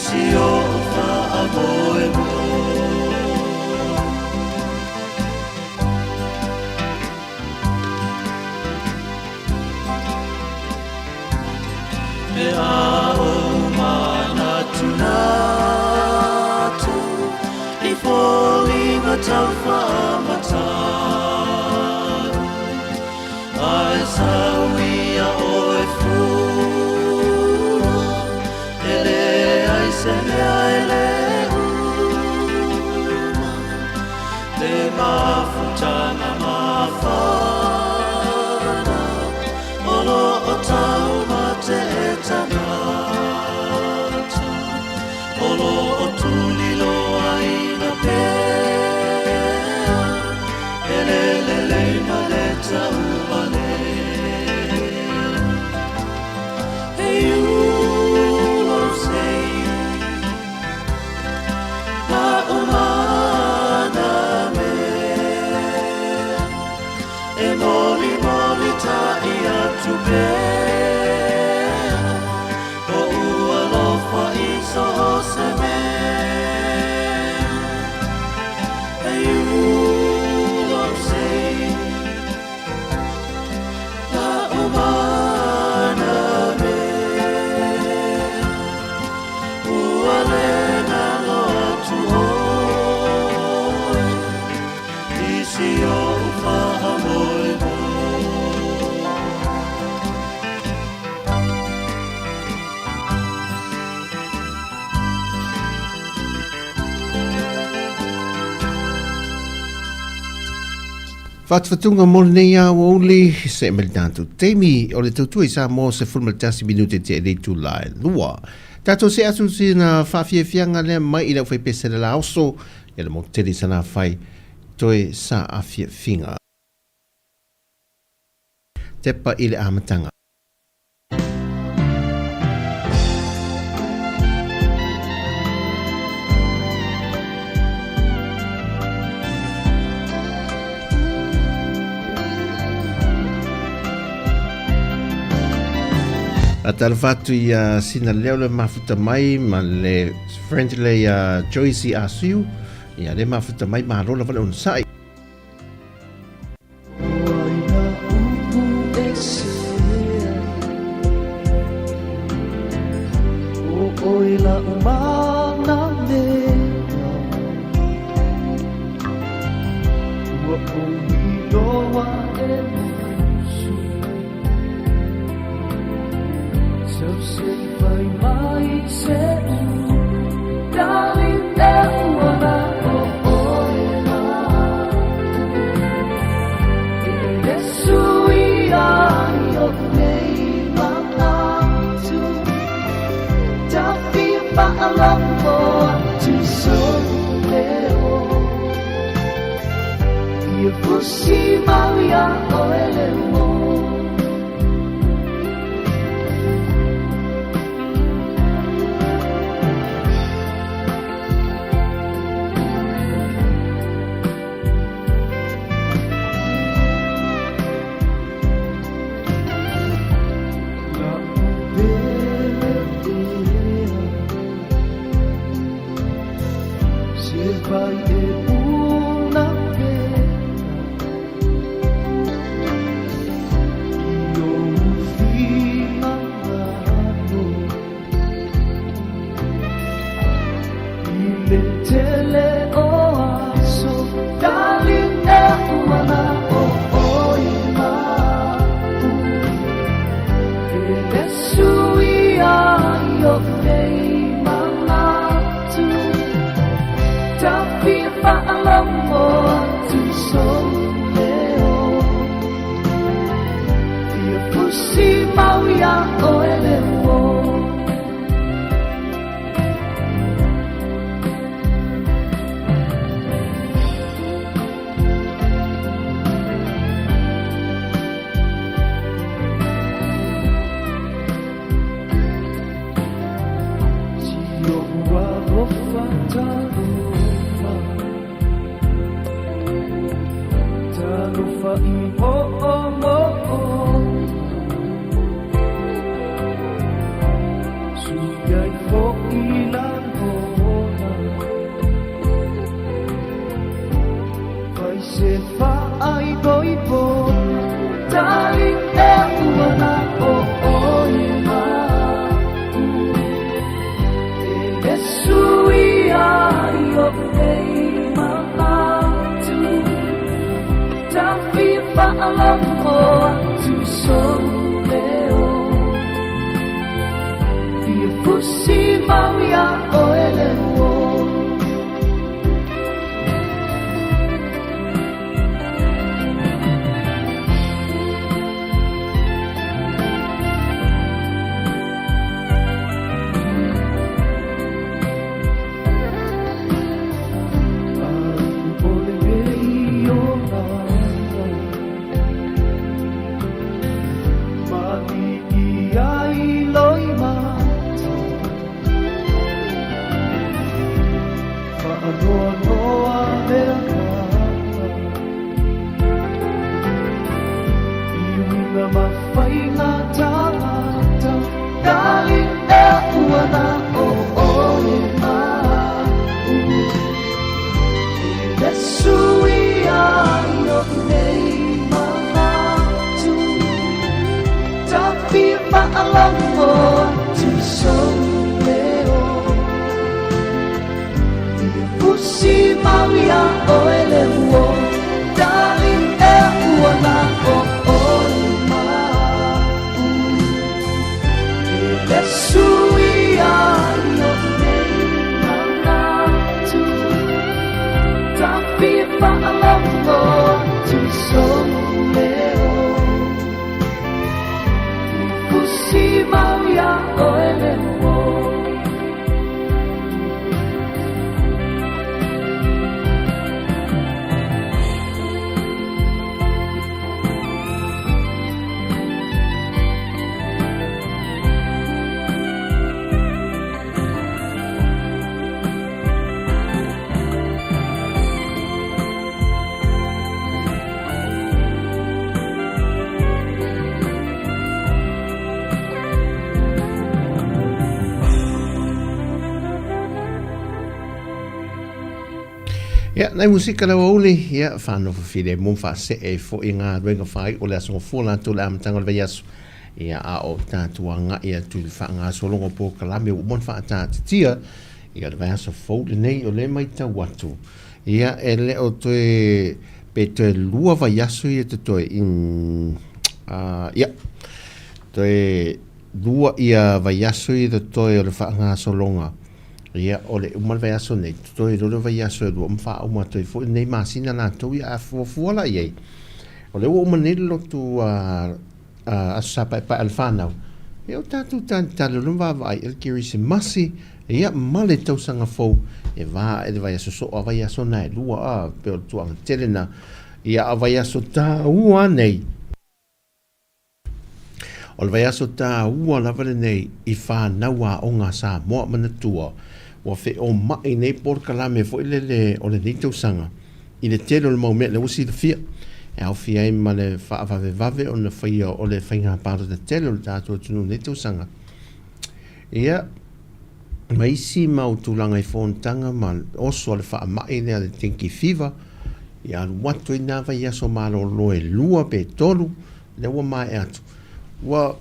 si o'u faamoemoe. Pe a ou manatunatu i foliga taufaamatau, ae sau ia oe fua, e leai se mea e lē uma, le mafutaga mafana o loo taumate e tagata, o loo tuliloaina pea e le lelei ma le tauvalea. E ulo sei la umana mea, e moli moli ta ia atu pea, o ua lofa i so o se mea. E ulo sei la umana mea, ua le nalo atu oe i si o'u faamoemoe. Fatufatuga mo lenei aoauli se ma le tatou taimi o le tautua i Samoa 11 minute tea i le itula e 2. Tatou see atu sina faafiafiaga lea mai i le aufaipese le Laoso ia le motu tele i Salafai toe saafiafiga. Tepa i le amataga. Talofa atu ia sina leo le mafuta mai ma le friend le ia Joyce Asiu ia le mafuta mai malo lava le onosai. fa'alogo atu i sou leo. Fia fusi mau iā oe le uō. Ia, nai musika le aoauli, ia, whanofo filemu whaasee ai foi galuega faaiu o le Aso Gafua latou i le amataga o le vaiaso. Ia, a o tatou agai atu i le faagasologa o polokalame ua uma ona faataatitia, ia, o le vaiaso fou lenei o lea e matau atu, ia, e le o toe, pe toe lua vaiaso ia totoe, ia, toe lua ia vaiaso ia totoe o le faagasologa. Ia, o le uma le vaiaso nei, totoe loa le vaiaso e lua ma faauma atu ai foi lenei masina latou ia a fuafua la i ai. O lea ua uma nei le lotu a Aso Sa Paepae a le whanau. Ia o tātou talitali o le vaavaai i le Kerisimasi, ia ma le tausaga fou e va e le vaiaso soo a vaiaso na e lua a pe o le tuaga tele na ia a vaiaso tāua nei. O le vaiaso tāua lava lenei i whānau aoga Samoa manatua ua feoma'i nei polokalame foi lele o lenei tausaga i le tele o le mau mea lea ua silafia e aofia ai ma le faavavevave ona faia o le faiga palota tele o le tatou atunuu i lenei tausaga. Ia, ma isi mau tulaga i fonotaga ma oso a le faamai lea le dengue fever, ia alu atu ai na vaiaso malolo e lua pe tolu, lea ua maea atu. Ua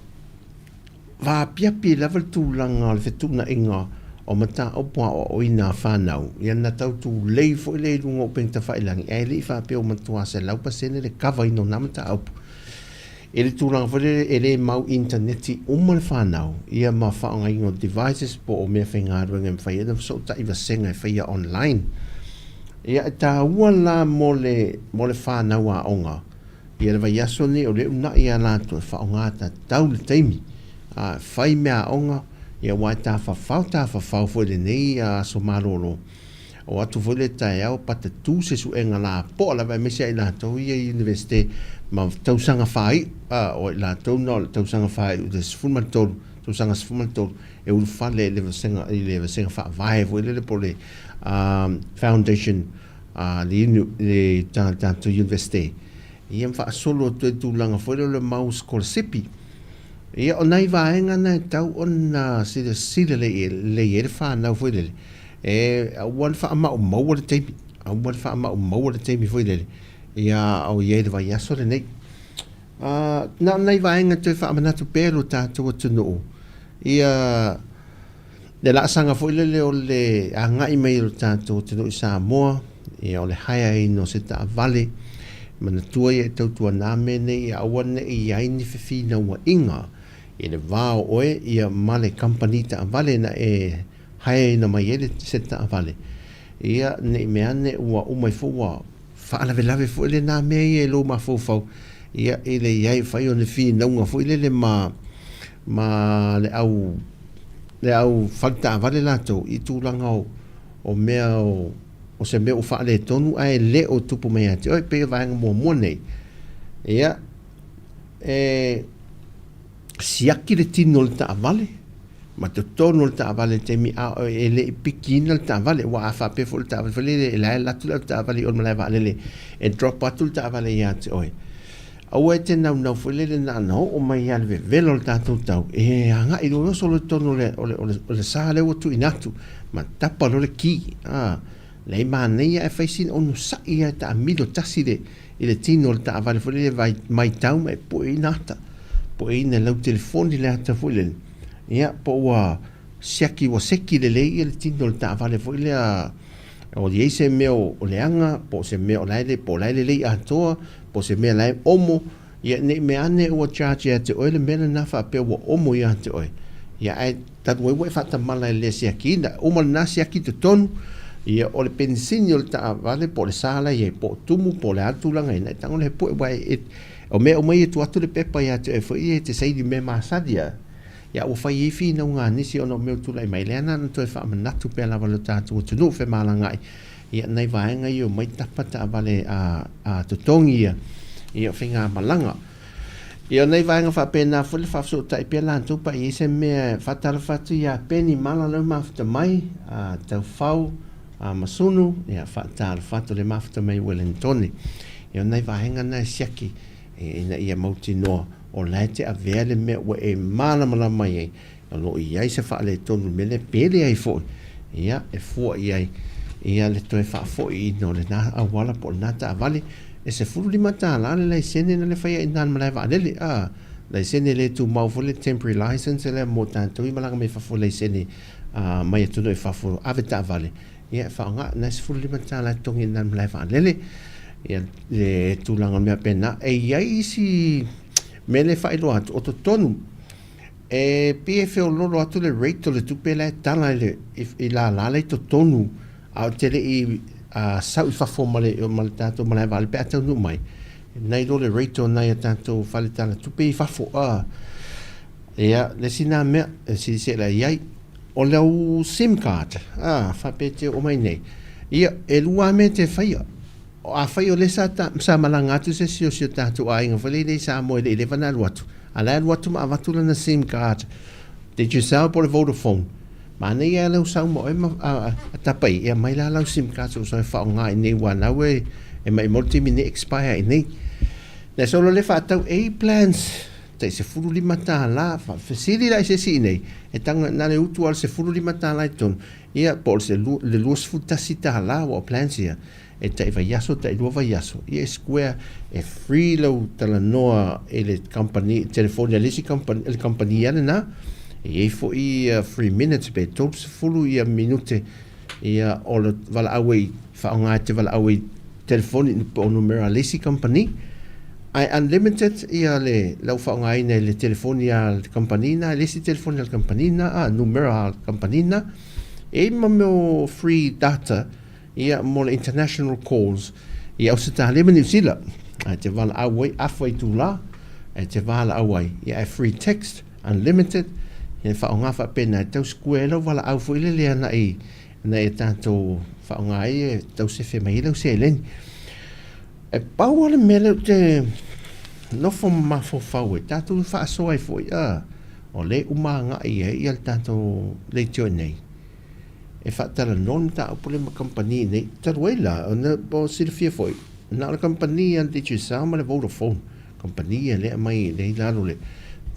vaapiapi lava le tulaga o le fetuunaiga o mataupu aoaoina a fanau, ia na tau tulei foi lea i luga o upega tafailagi, ae le i faapea ua matua 100% le kava ina o na mataupu. I le tulaga foi lele e le mau initaneti uma le fanau, ia ma faaaogaina o devices po o mea faigaluega e mafai ai ona fesootai vasega e faia online. Ia e taua la mo le mo le fanau aoga ia le vaiaso lenei o lea e uunai ia latou e faaaoga tatau le taimi a fai mea aoga ia aua e tafafao tafafao foi i lenei aso malolo. O atu foi le taeao patatū se suega lapoa lava aemaise ia i latou ia i Universite ma tausaga faaiu, a, o i latou na o le tausaga faaiu i le 13, tausaga 13 e ulufale i le vasega, i le vasega faavae foi lele po o le foundation a le, le tatou Universite. Ia ma faasolo atu ai tulaga foi lea o le mau sikolasipi. Ia o nai vaega na e tatau ona silasila lelei i ai le fanau foi lele, E aua le faamaumaua le taimi, aua le faamaumaua le taimi foi lele, ia a o i ai le vaiaso lenei. Na o nai vaega toe faamanatu pea lo tatou atunuu, ia le laasaga foi lele o le agai mai o lo tatou atunuu i Samoa, ia o le haeaina o se taavale, Manatua ia e tautuanā mea nei ia aua ne i ai ni fefinauaiga i le va o oe ia ma le kamupani taavale na e haeaina mai ai le se taavale. Ia, ne i mea ane ua uma ifo ua faalavelave foi lenā mea ia i lou mafaufau, ia, i le i ai fai o ni finauga foi lele ma, ma le au, le au fale taavale latou i tulaga o, o mea o, o se mea ua faaletonu ae le o tupu mai ia te oe, pei o vaega muamua nei. Ia, e siaki le tino o le taavale ma totonu o le taavale i le taimi a e le i pikiina le taavale, aua a faapea foi le taavale foi lele e la e alu atu le avetaavale i o i le malae vaalele e drop atu le taavale ia te oe. Aua e te naunau foi lele na ona oo mai lava i le vevela o le tatou tau e agai loa e oso loa i totonu o le, o le, o le, o le sa lea ua tuuina atu ma tapa loa le ki. A, leai manaia ae fai sina onosai lava e taamilo tasi le, i le tino o le taavale foi lele vai maitau ma e pueina ata, pueina e lau telefoni le ata foi lele, ia po ua siaki ua seki lelei ia le tino o le taavale foi lea o i ai se mea o leaga po o se mea o la e po o la e lelei atoa po o se mea la e omo, ia ne i mea ane ua charge ia te oe le mea lena faapea ua omo ia te oe, ia ae talu ai ua e faatamala i le siakiina, uma lena siaki i totonu, ia o le penisini o le taavale po o le sa la e i ai, po o tumu po o le a le tulaga e i ai, na e tago le pue aua e, o mea uma ia e tuu atu le pepa ia te oe foi ia e te saini i mea masani a, ia ua fai ai finauga a nisi ona o mea ua tulai mai, lea na ona toe faamanatu pea lava i lo tatou atunuu femalagaai, ia nai vaega ia omai tapa taavale a, a totogi ia, ia o faigamalaga. Ia o nai vaega faapena foi le faafesootai pea latou pa i ai se mea e faatalofa atu ia Peni Mala lau mafuta mai, a Taufau, a Masunu, ia faatalofa atu le mafuta mai Uelenitone. Ia o nai vaega na e siaki ina ia mautinoa o la e te avea le mea ua e malamalama mai ai, o lo o i ai se faaletonu i le mea lea, pe leai foi, ia, e fua i ai ia le toe faafoiina o lena auala po o lena taavale. E $15 le laisene na le faia i ina i le malae vaalele, a, laisene le tumau foi le temporary license lea mo tatou i malaga mai fafo i laisene mai atunuu i fafo ave taavale, ia e faaaoga na e $15 e totogi i ina i le malae vaalele. Ia le tulaga o mea faapena. E i ai isi mea lea e faailoa atu, o totonu E pei e feololo atu le rate o le tupe la e tala i le i lala la i totonu a o te le i sau i fafo ma le ma le tatou malae vaalele pe a taunuu mai nai lo le rate o nai a tatou fale tala tupe i fafo a ia le isi na mea e silasila i ai o lau sim card a faapea e te oo mai nei ia e lua lava mea e te faia. Afai o lea sa ta, sa malaga atu se isi o si o tatou aiga foi lea i Samoa e le i leva ona alu atu, a la e alu atu ma avatu lana sim card, Digicel po o le Vodafone, manaia lava lau sau ma oe ma a, a tapa i, e aumai la lau sim card soosoo e faaaoga i inei aua na ua e maimau le taimi nei e expire i inei. Na solo lea faatau A plans tai $15, fesili la i se isi i inei, e tago na o le utu lava o le $15 i totonu, ia po o le $21 aua o plans ia, e tai vaiaso tai lua vaiaso ia e square e free lau talanoa i le company telefoni a le isi company le company ia lena e i ai foi ia free minutes pe 30 ia minute ia o le valaau e faaaoga e te valaau ai telefoni po o numera a le isi company ae unlimited ia le lau faaaogaina i le telefoni a le company na le isi telefoni a le company na a numera a le company na e i ai ma mea o free data Ia, mo le international calls i Ausetalia ma Niu Sila, ae te valaau ai afa itulā, ae te valaau ai, ia ae free text, unlimited, ia faaaoga faapena e tau square ai lau valaau foi lele agai ina ia tatou faaaoga ai e tau sefe mai ai lau seleni. E pau lava le mea lea ou te nofo ma mafaufau ai, tatou faasoa ai foi, a, o lea e uma agai ai le tatou leitio nei. E faatalanoa le mataupu lea ma kamupani nei, talu ai la, ona ua silafia foi, na o le kamupani a le Digicel ma le Vodafone, kamupani ia lea e aumai lea i lalo o le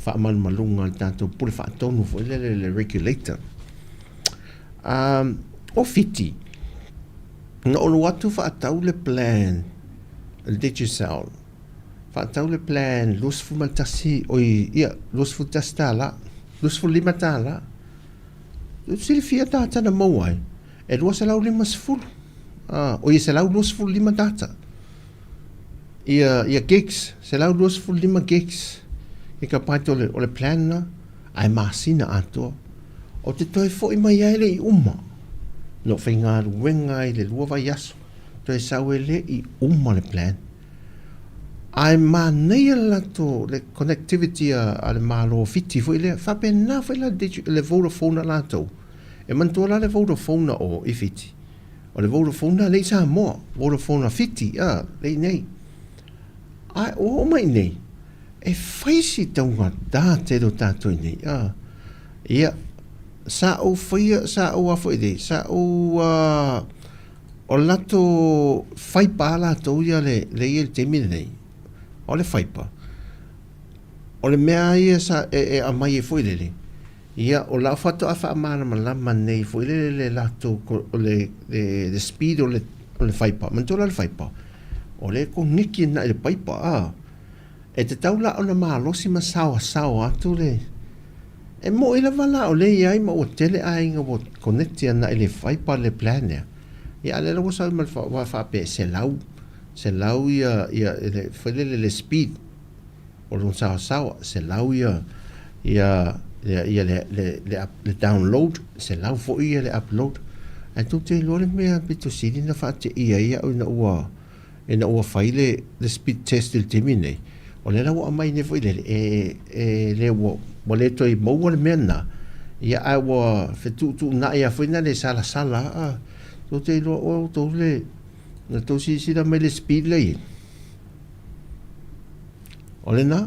faamalumaluga a le tatou Pule Faatonu foi lele, le regulator. O Fiti, na ou alu atu faatau le plan a le Digicel, faatau le plan 21, oi, ia, $21, $25. E silafia data na maua ai, e 250, oi e 125 data. Ia, ia gigs, 125 gigs, gigabyte o le, o le plan lena, ae masina atoa. Ou te toe foi mai ai le i uma. Na ou faigaluega ai i le lua vaiaso, toe sau e le i uma le plan. Ae manaia le latou, le connectivity a, a le Malo o Fiti foi lea. Faapena foi la le, le Vodafone a latou. E manatua la le Vodafone a o i Fiti. O le Vodafone lea i Samoa, Vodafone a Fiti, a, lea i inei. Ae ua oo mai i inei, e fai si taugata tele o tatou i inei, a. Ia, sa ou faia, sa ou a foi nei, sa ou, a, o le latou faipa a latou ia le, le ia i le taimi lenei, o le faipa, o le mea lava ia sa e, e aumai ai foi lele, Ia, o lau faatoa faamalamalama nei foi lele le latou, le, le, le speed o le, o le faipa. Manatua la le faipa, o lea e koneki agai i le paipa, a. E tatau la ona malosi ma saoasaoa atu le... E moni lava la o lea e i ai ma ua tele aiga ua connect agai i le faipa le plan lea. Ia, a o lea la ua sau ma le faapea e 100, 100 ia, ia, le, foi lele le speed. O lona saoasaoa, 100 ia ia ia ia le le le, le download, 100 foi ia le upload. Ae tou te iloa le mea pito sili na faateia ai au ina ua ina ua fai le le speed test i le taimi nei. O lea la ua aumai nei foi lele e e le ua ua le toe maua le mea lena. Ia ae ua fetuutuunai lava foi na le salasala a. Tou te iloa oe outou le na tou silasila mai le speed lea i ai. O lena,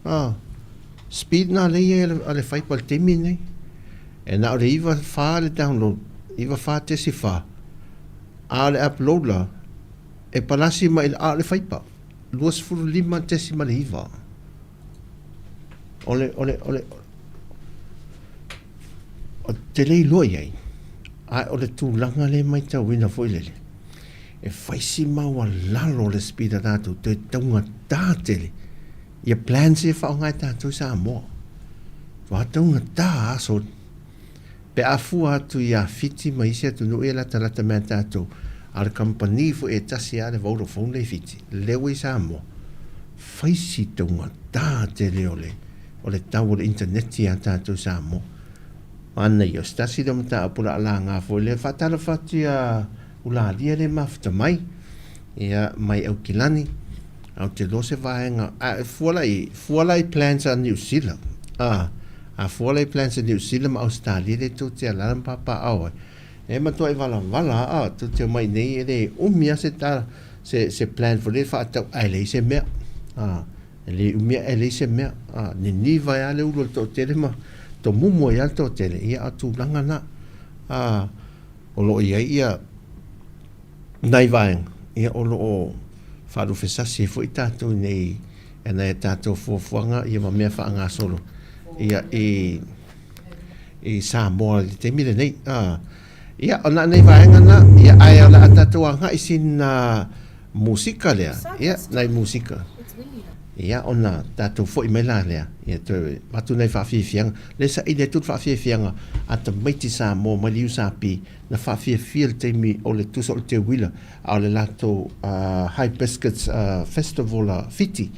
a, speed na lea i ai a le faipa i le taimi lenei. E na o le 94 le download, 94.4, a o le upload la, e palasi mai, a o le faipa, 25.9. O le, o le, o le, o te le iloa i ai, a o le tulaga lea e matauina foi lele, e fai si maualalo le speed a tatou toe taugata tele ia plans ia faaaoga e tatou i Samoa. Ua taugata aso pe a fua atu ia Fiti ma isi atunuu ia latalata mai a tatou, a o le kamupani foi e tasi lava le Vodafone lea i Fiti, lea ua i Samoa, fai si taugata tele o le o le tau o le internet ia tatou i Samoa. Manaia, o se tasi lea o mataupu o le a laga foi lea, faatalofa atu ia Ulalia lea e mafuta mai, ia, mai Aukilani, a ou te iloa se vaega, a e fua la i, fua la i plans a Niu Sila, a, a fua la i plans a Niu Sila ma Ausetalia lea tou te alaala ma papaaao ai, e matuai valavala a, tou te omai iinei e le umi lava se tala, se, se plan foi lea e faatau ae leai se mea, a, e le umi ae leai se mea, a, niniva ai lava le ulu o le toatele ma tomumu ai lava le toatele, ia a o tulaga na, a. O lo o i ai ia nai vaega, ia o lo o faalufesasi ai foi tatou i nei e nai a tatou fuafuaga ia ma mea faagasolo ia i i Samoa i le taimi lenei. Ah, ia, o na nei vaega na, ia ae o le a tatou agai sina musika lea, ia, nai musika. Ia, ona tatou foi mai la lea, ia toe avatu nai faafiafiaga. Lea saili atu le faafiafiaga a tamaiti Samoa mai le USP na faafiafia i le taimi o le tusa o le teuila a o le latou Hibiscus Festival a Fiti.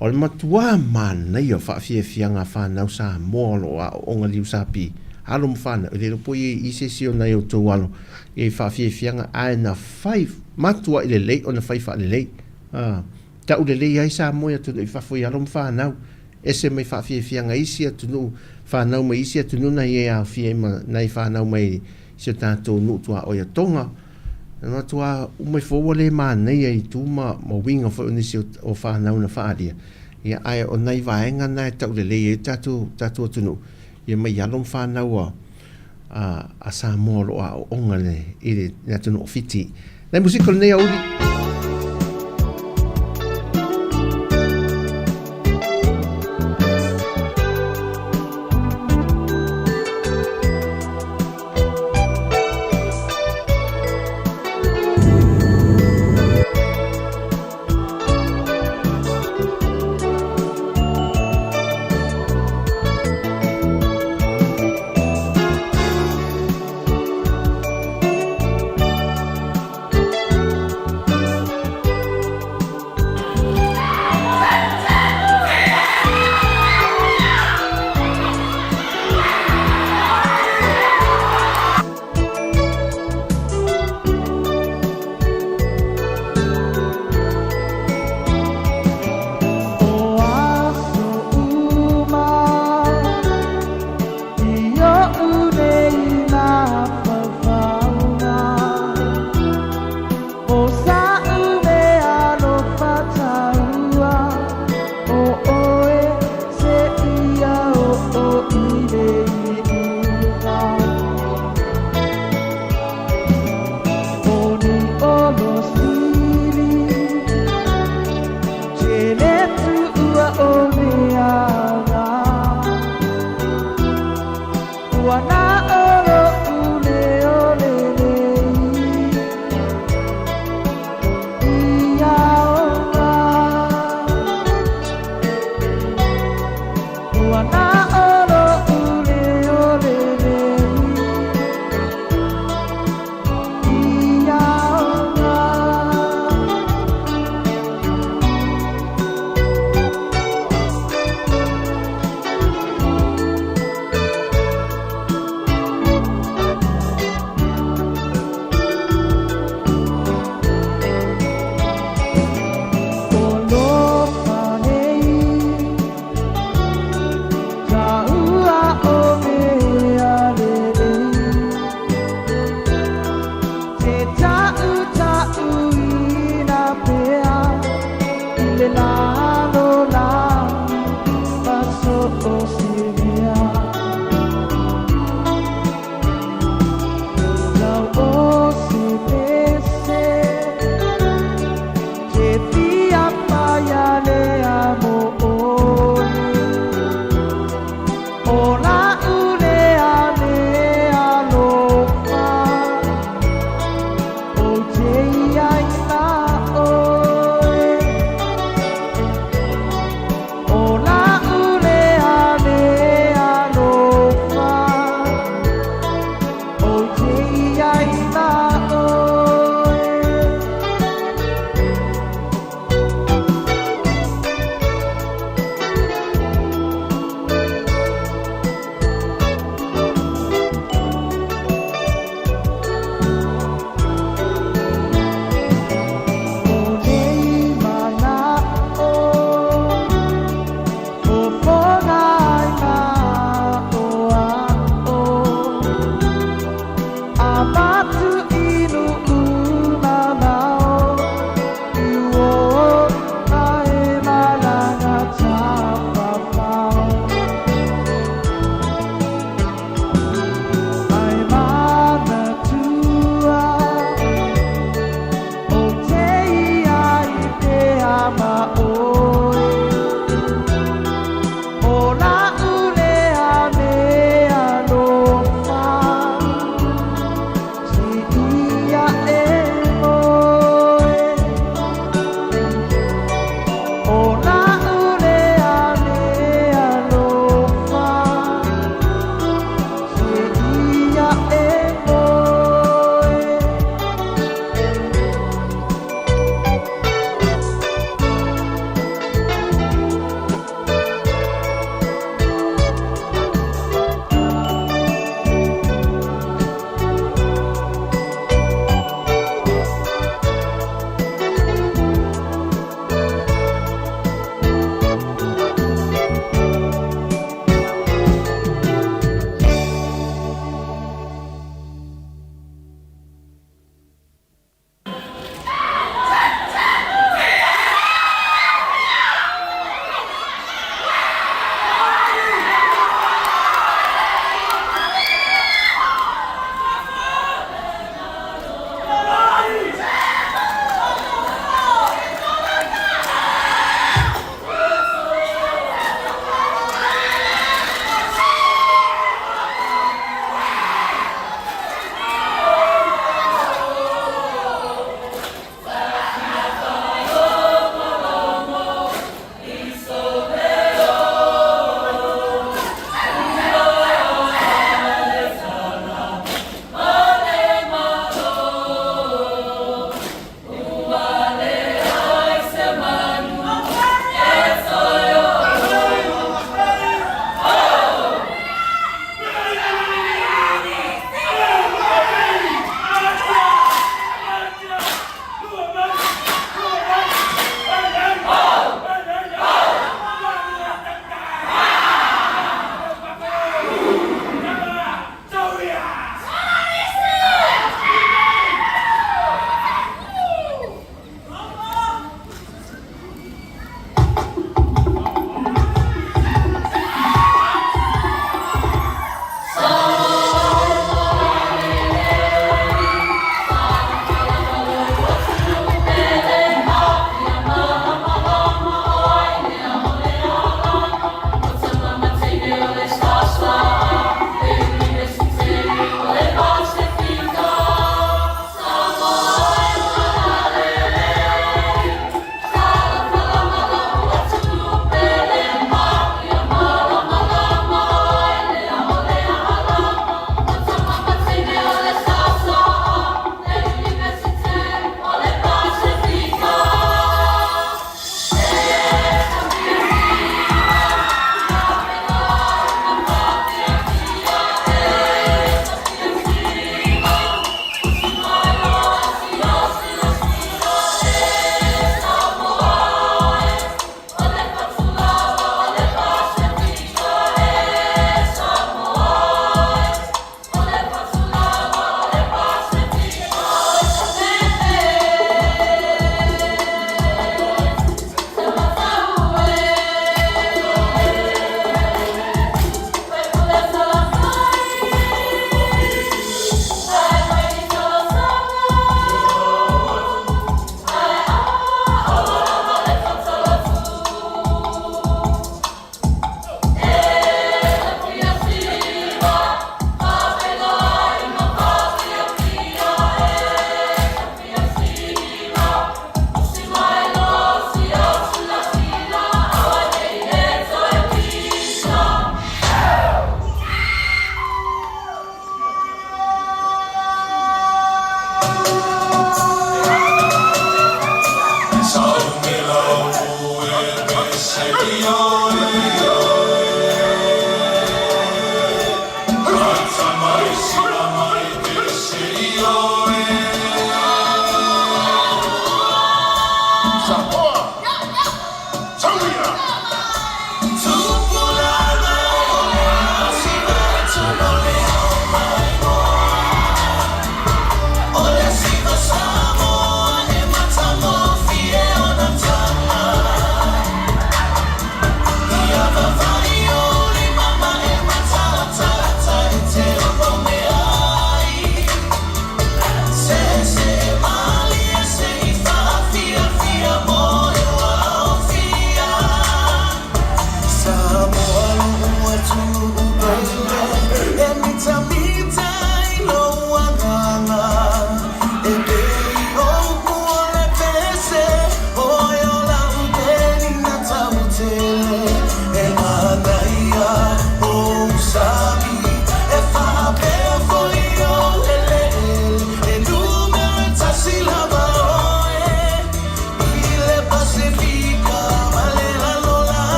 O le matuā manaia o faafiafiaga a fanau Samoa o lo o aooga i le USP, alo ma fanau, e le iloa po o i ai i se isi o nai outou alo i faafiafiaga ae na fai matuai lelei ona fai faalelei. Tau lelei ai Samoa i atunuu i fafo i alo ma fanau, ese mai faafiafiaga isi atunuu, fanau mai isi atunuu na i e aofia ai ma nai fanau mai si o tatou nuu tuaoi a Tonga. E matua uma ifo ua le manaia i tu ma uiga foi o nisi o fanau na faaalia, ia ae o nai vaega na e tau lelei ai tatou tatou atunuu, ia mai alo ma fanau a a Samoa o lo o aooga i le atunuu o Fiti. Nai musika o lenei aoauli.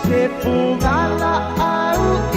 Se pugala au.